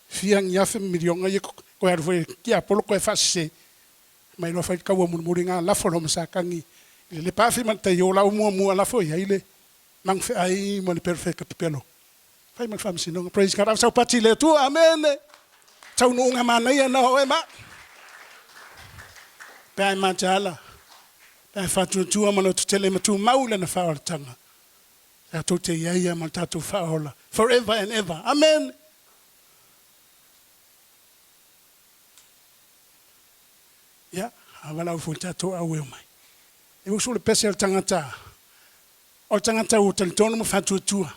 fia ni afe ma miliona ia toe alu foi tiapolo toe faasese mai loa fai le taua mulimuli na lafo loa ma Satani i le lepa afi ma le tai o lau muamua lafo i ai le magufeai ma le perofeta pepelo. Fai ma le faamasinoga. Praise God. Ave sau pati i le Atua. Amene. Taunuuga manaia na o oe ma au. Pe a e mataala, pe a e faatuatua ma lototele ma tumau i lana faaolataga, tatou te i ai ia ma le tatou faaola forever and ever. Amene. Ia, a valaau foi tatou aueo mai. E usu le pese o le tagata, o le tagata ua talitonu ma faatuatua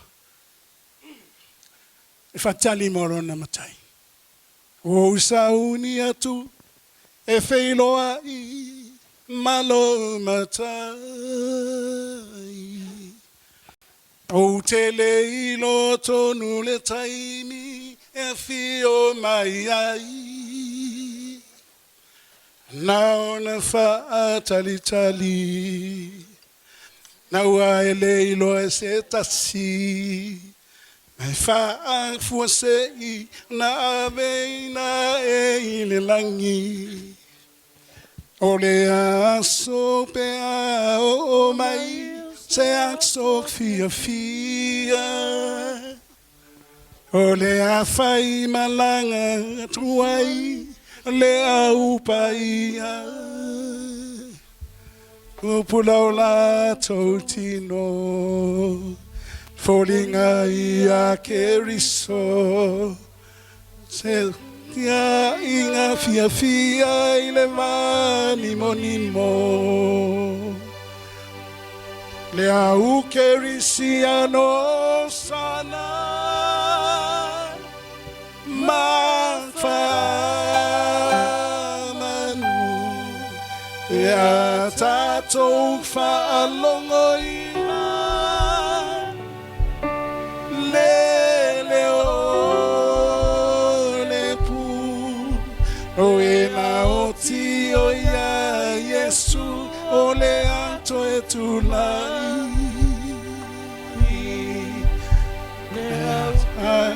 e faatali mo lona matai. Ua ou sauni atu e feiloai ma lou matai. Ou te le iloa tonu le taimi e afio mai ai. Na ona faatalitali, na ua e le iloa e se tasi, ma e faafuasei na aveina e i le lagi. O le aso pe a oo mai se aso fiafia. O le a faimalaga atu ai le Au Paia. Pupula o latou tino, foliga ia Keriso. Se tiaiga fiafia i le vanimonimo. Le au kerisiano sana ma faamanu ia tatou faalogoina le leo o le pu o e maoti o ia Iesu o le a toe tulai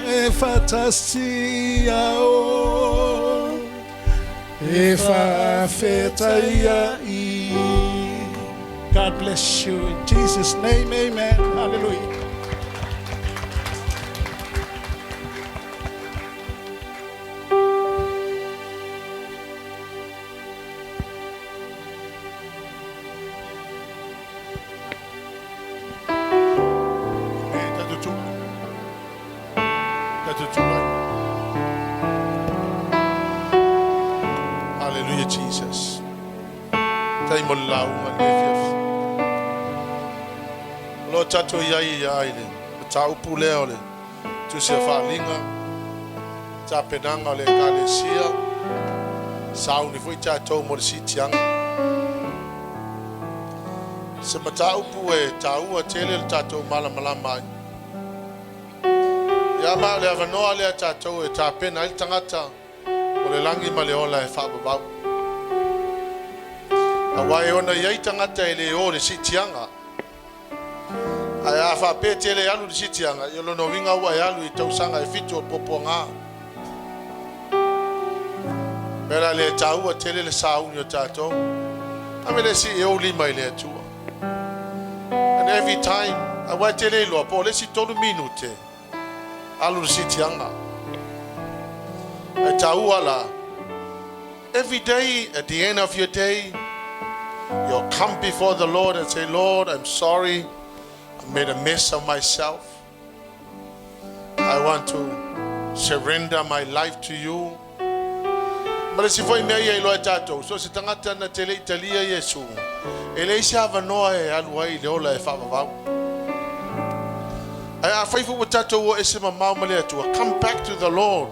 e faatasi ao e faafetaia i. God bless you in Jesus' name, amen. Hallelujah. E tatou tu tatou tulai. Hallelujah Jesus. Tai mo le lauga i lenei afiafi. O lo o tatou i ai ia i le mataupu lea o le Tusi a Faaaliga, tapenaga o le Ekalesia, sauni foi tatou mo le siitiaga. Se mataupu e taua tele le tatou malamalama ai. Ia ma o le avanoa lea tatou e tapena ai le tagata o le lagi ma le ola e faavavau. Aua e ona i ai tagata e le o i le siitiaga. Ae a faapea e te le alu i le siitiaga, ia o lona uiga ua e alu i tausaga e fitu o le puapuaga. Mea la lea e taua tele le sauni o tatou. Ave le isi e ou lima i le Atua. And every time, aua e te le iloa po o le isi tolu minute, alu le siitiaga. Ae taua la, every day, at the end of your day, you'll come before the Lord and say, Lord, I'm sorry. I made a mess of myself. I want to surrender my life to you. Ma le isi foi mea ia iloa e tatou, so o se tagata na te le i talia Iesu, e leai se avanoa e alu ai i le ola e faavavau. Ae afai foi ua tatou o ese mamao ma le Atua, come back to the Lord.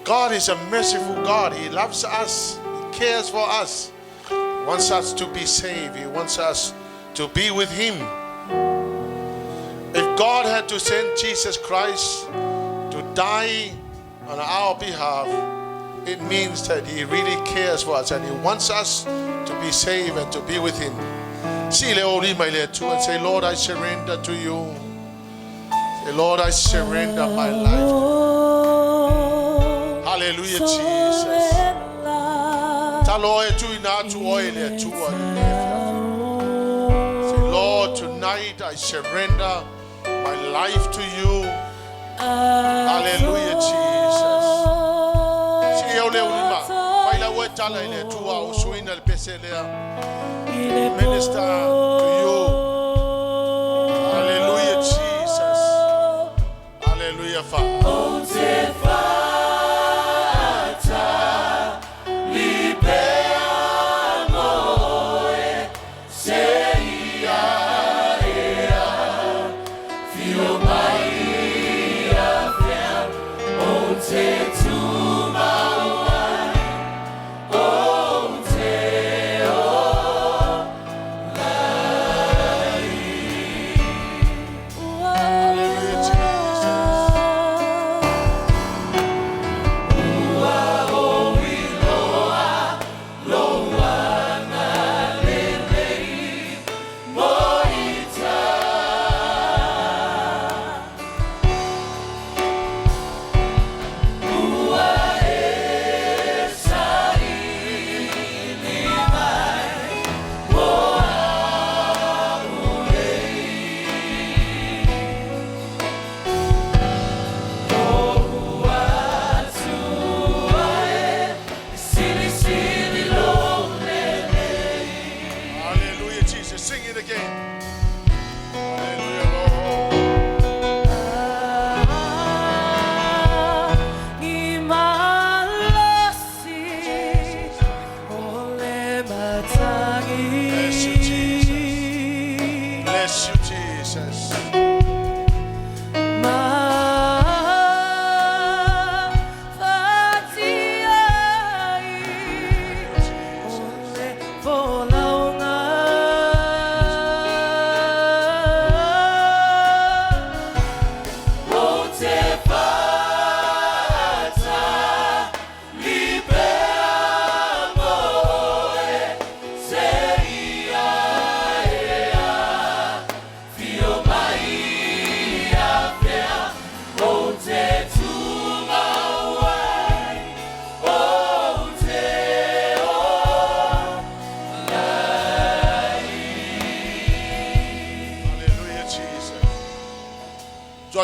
God is a merciful God. He loves us. He cares for us. He wants us to be saved. He wants us to be with Him. If God had to send Jesus Christ to die on our behalf, it means that He really cares for us and He wants us to be saved and to be with Him. Si le o lima i le Atua and say, Lord, I surrender to you. Say, Lord, I surrender my life. Hallelujah, Jesus. Talo oe tuuina atu oe i le Atua i lenei afiafi. Say, Lord, tonight I surrender my life to you. Hallelujah, Jesus. Si e o le ulima, fai lau oe tala i le Atua o usuina le pese lea. Minister to you. Hallelujah, Jesus. Hallelujah, Father.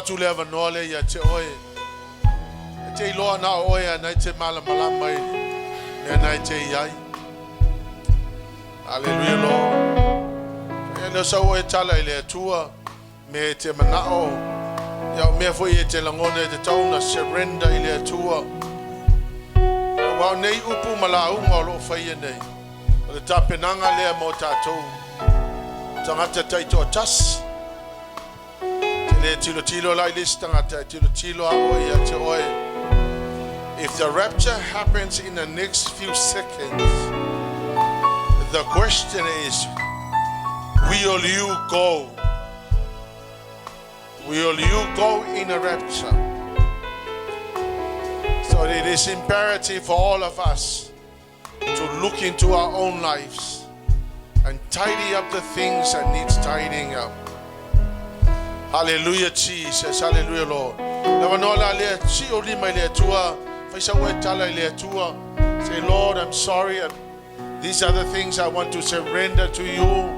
Atu le avanoa lea ia te oe. E te iloa na o oe ana e te malamalama i mea na e te i ai. Hallelujah, Lord. E leo sau oe tala i le Atua, me te manao, ia o mea foi e te lagona e te tau na surrender i le Atua. Ua o nei upu ma lauga o loo faia nei. O le tapenaga lea mo tatou. Tagata taitoatasi. Te le tilo tilo la i le isi tagata e tilo tilo a oe ia te oe. If the rapture happens in the next few seconds, the question is, will you go? Will you go in a rapture? So it is imperative for all of us to look into our own lives and tidy up the things that needs tidying up. Hallelujah, Jesus. Hallelujah, Lord. Lava no la le ti o lima i le Atua. Faisa ue tala i le Atua. Say, Lord, I'm sorry. These are the things I want to surrender to you.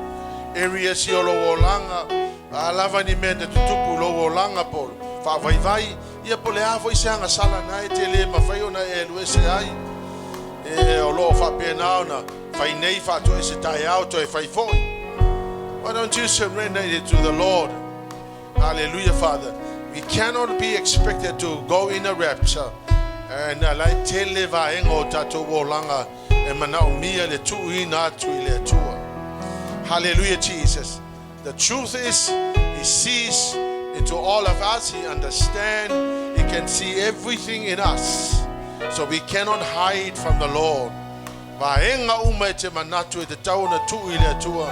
Areas i o lo olanga. A lava ni mea na tutupu lo olanga po. Wha vai vai. Ia po le a fo i se anga sala na e te le mawhai ona e lu e se ai. E o lo wha ona. Whai nei wha e se tai ao to e whai foi. Why don't you surrender it to the Lord? Hallelujah, Father. We cannot be expected to go in a rapture. And lai tele vaenga o tatou olaga e manaomia le tuuina atu i le Atua. Hallelujah, Jesus. The truth is, He sees into all of us. He understands. He can see everything in us. So we cannot hide from the Lord. Vaenga uma e te manatu e te tau na tuu i le Atua.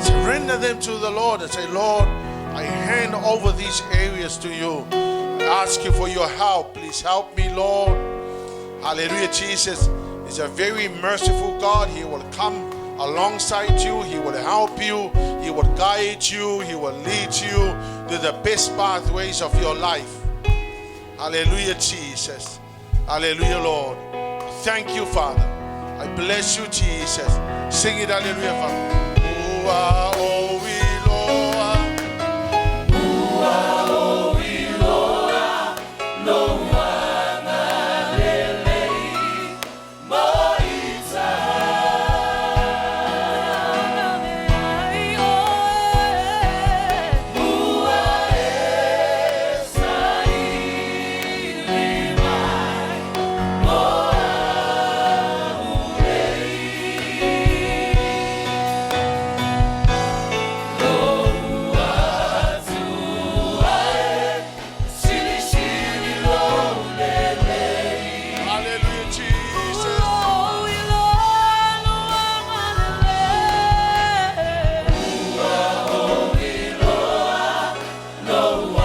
Surrender them to the Lord and say, Lord, I hand over these areas to you. I ask you for your help. Please help me, Lord. Hallelujah, Jesus is a very merciful God. He will come alongside you. He will help you. He will guide you. He will lead you to the best pathways of your life. Hallelujah, Jesus. Hallelujah, Lord. Thank you, Father. I bless you, Jesus. Sing it, hallelujah, Father. Ua o iloa. Ua o iloa lou agalelei mo ita. Ai oe. Ua e saili mai mo au nei. Lou Atua e, silisili lou lelei. Hallelujah, Jesus. O iloa lou agalelei. Ua o iloa lou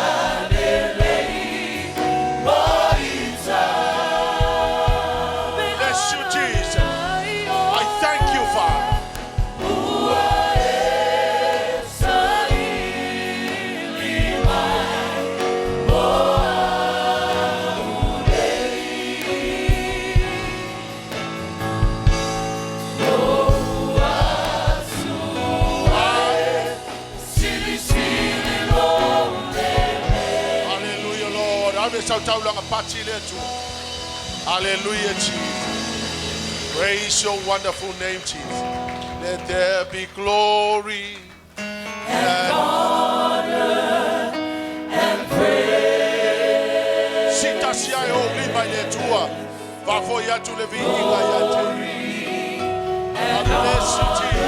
agalelei mo ita. Bless you, Jesus. I thank you, Father. Ua e saili mai mo au nei. Lou Atua e, silisili lou lelei. Hallelujah, Lord. Ave sau taulaga pati le Atua. Hallelujah, Jesus. Praise your wonderful name, Jesus. Let there be glory and honor and praise. Sita sia e o lima i le Atua. Faafo'i atu le viiga ia te. And Bless you, Jesus.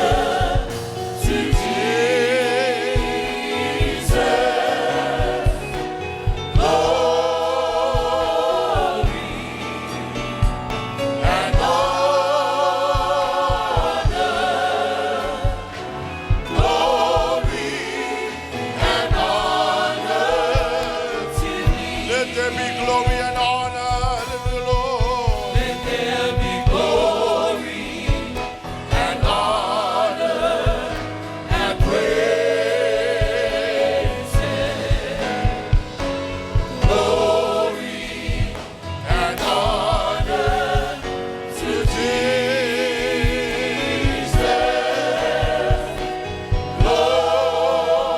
to Jesus. Glory and honor, Glory and honor. to thee. Let there be glory and honor. Hallelujah, Lord. Let there be glory and honor and praise. Glory And honor to Jesus.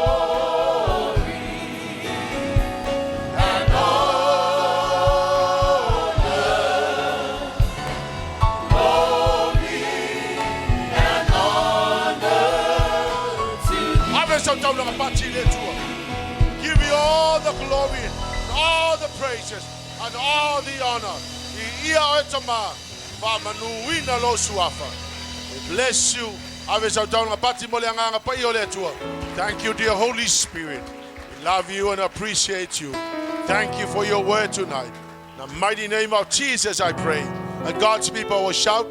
Glory Ave sau taulaga pati i le Atua. Give you all the glory, all the praises, and all the honor. Viia oe Tama, faamanuina lou suafa. We bless you. Ave sau taulaga pati mo le agaga paia o le Atua. Thank you, dear Holy Spirit. We love you and appreciate you. Thank you for your word tonight. In the mighty name of Jesus, I pray. And God's people will shout,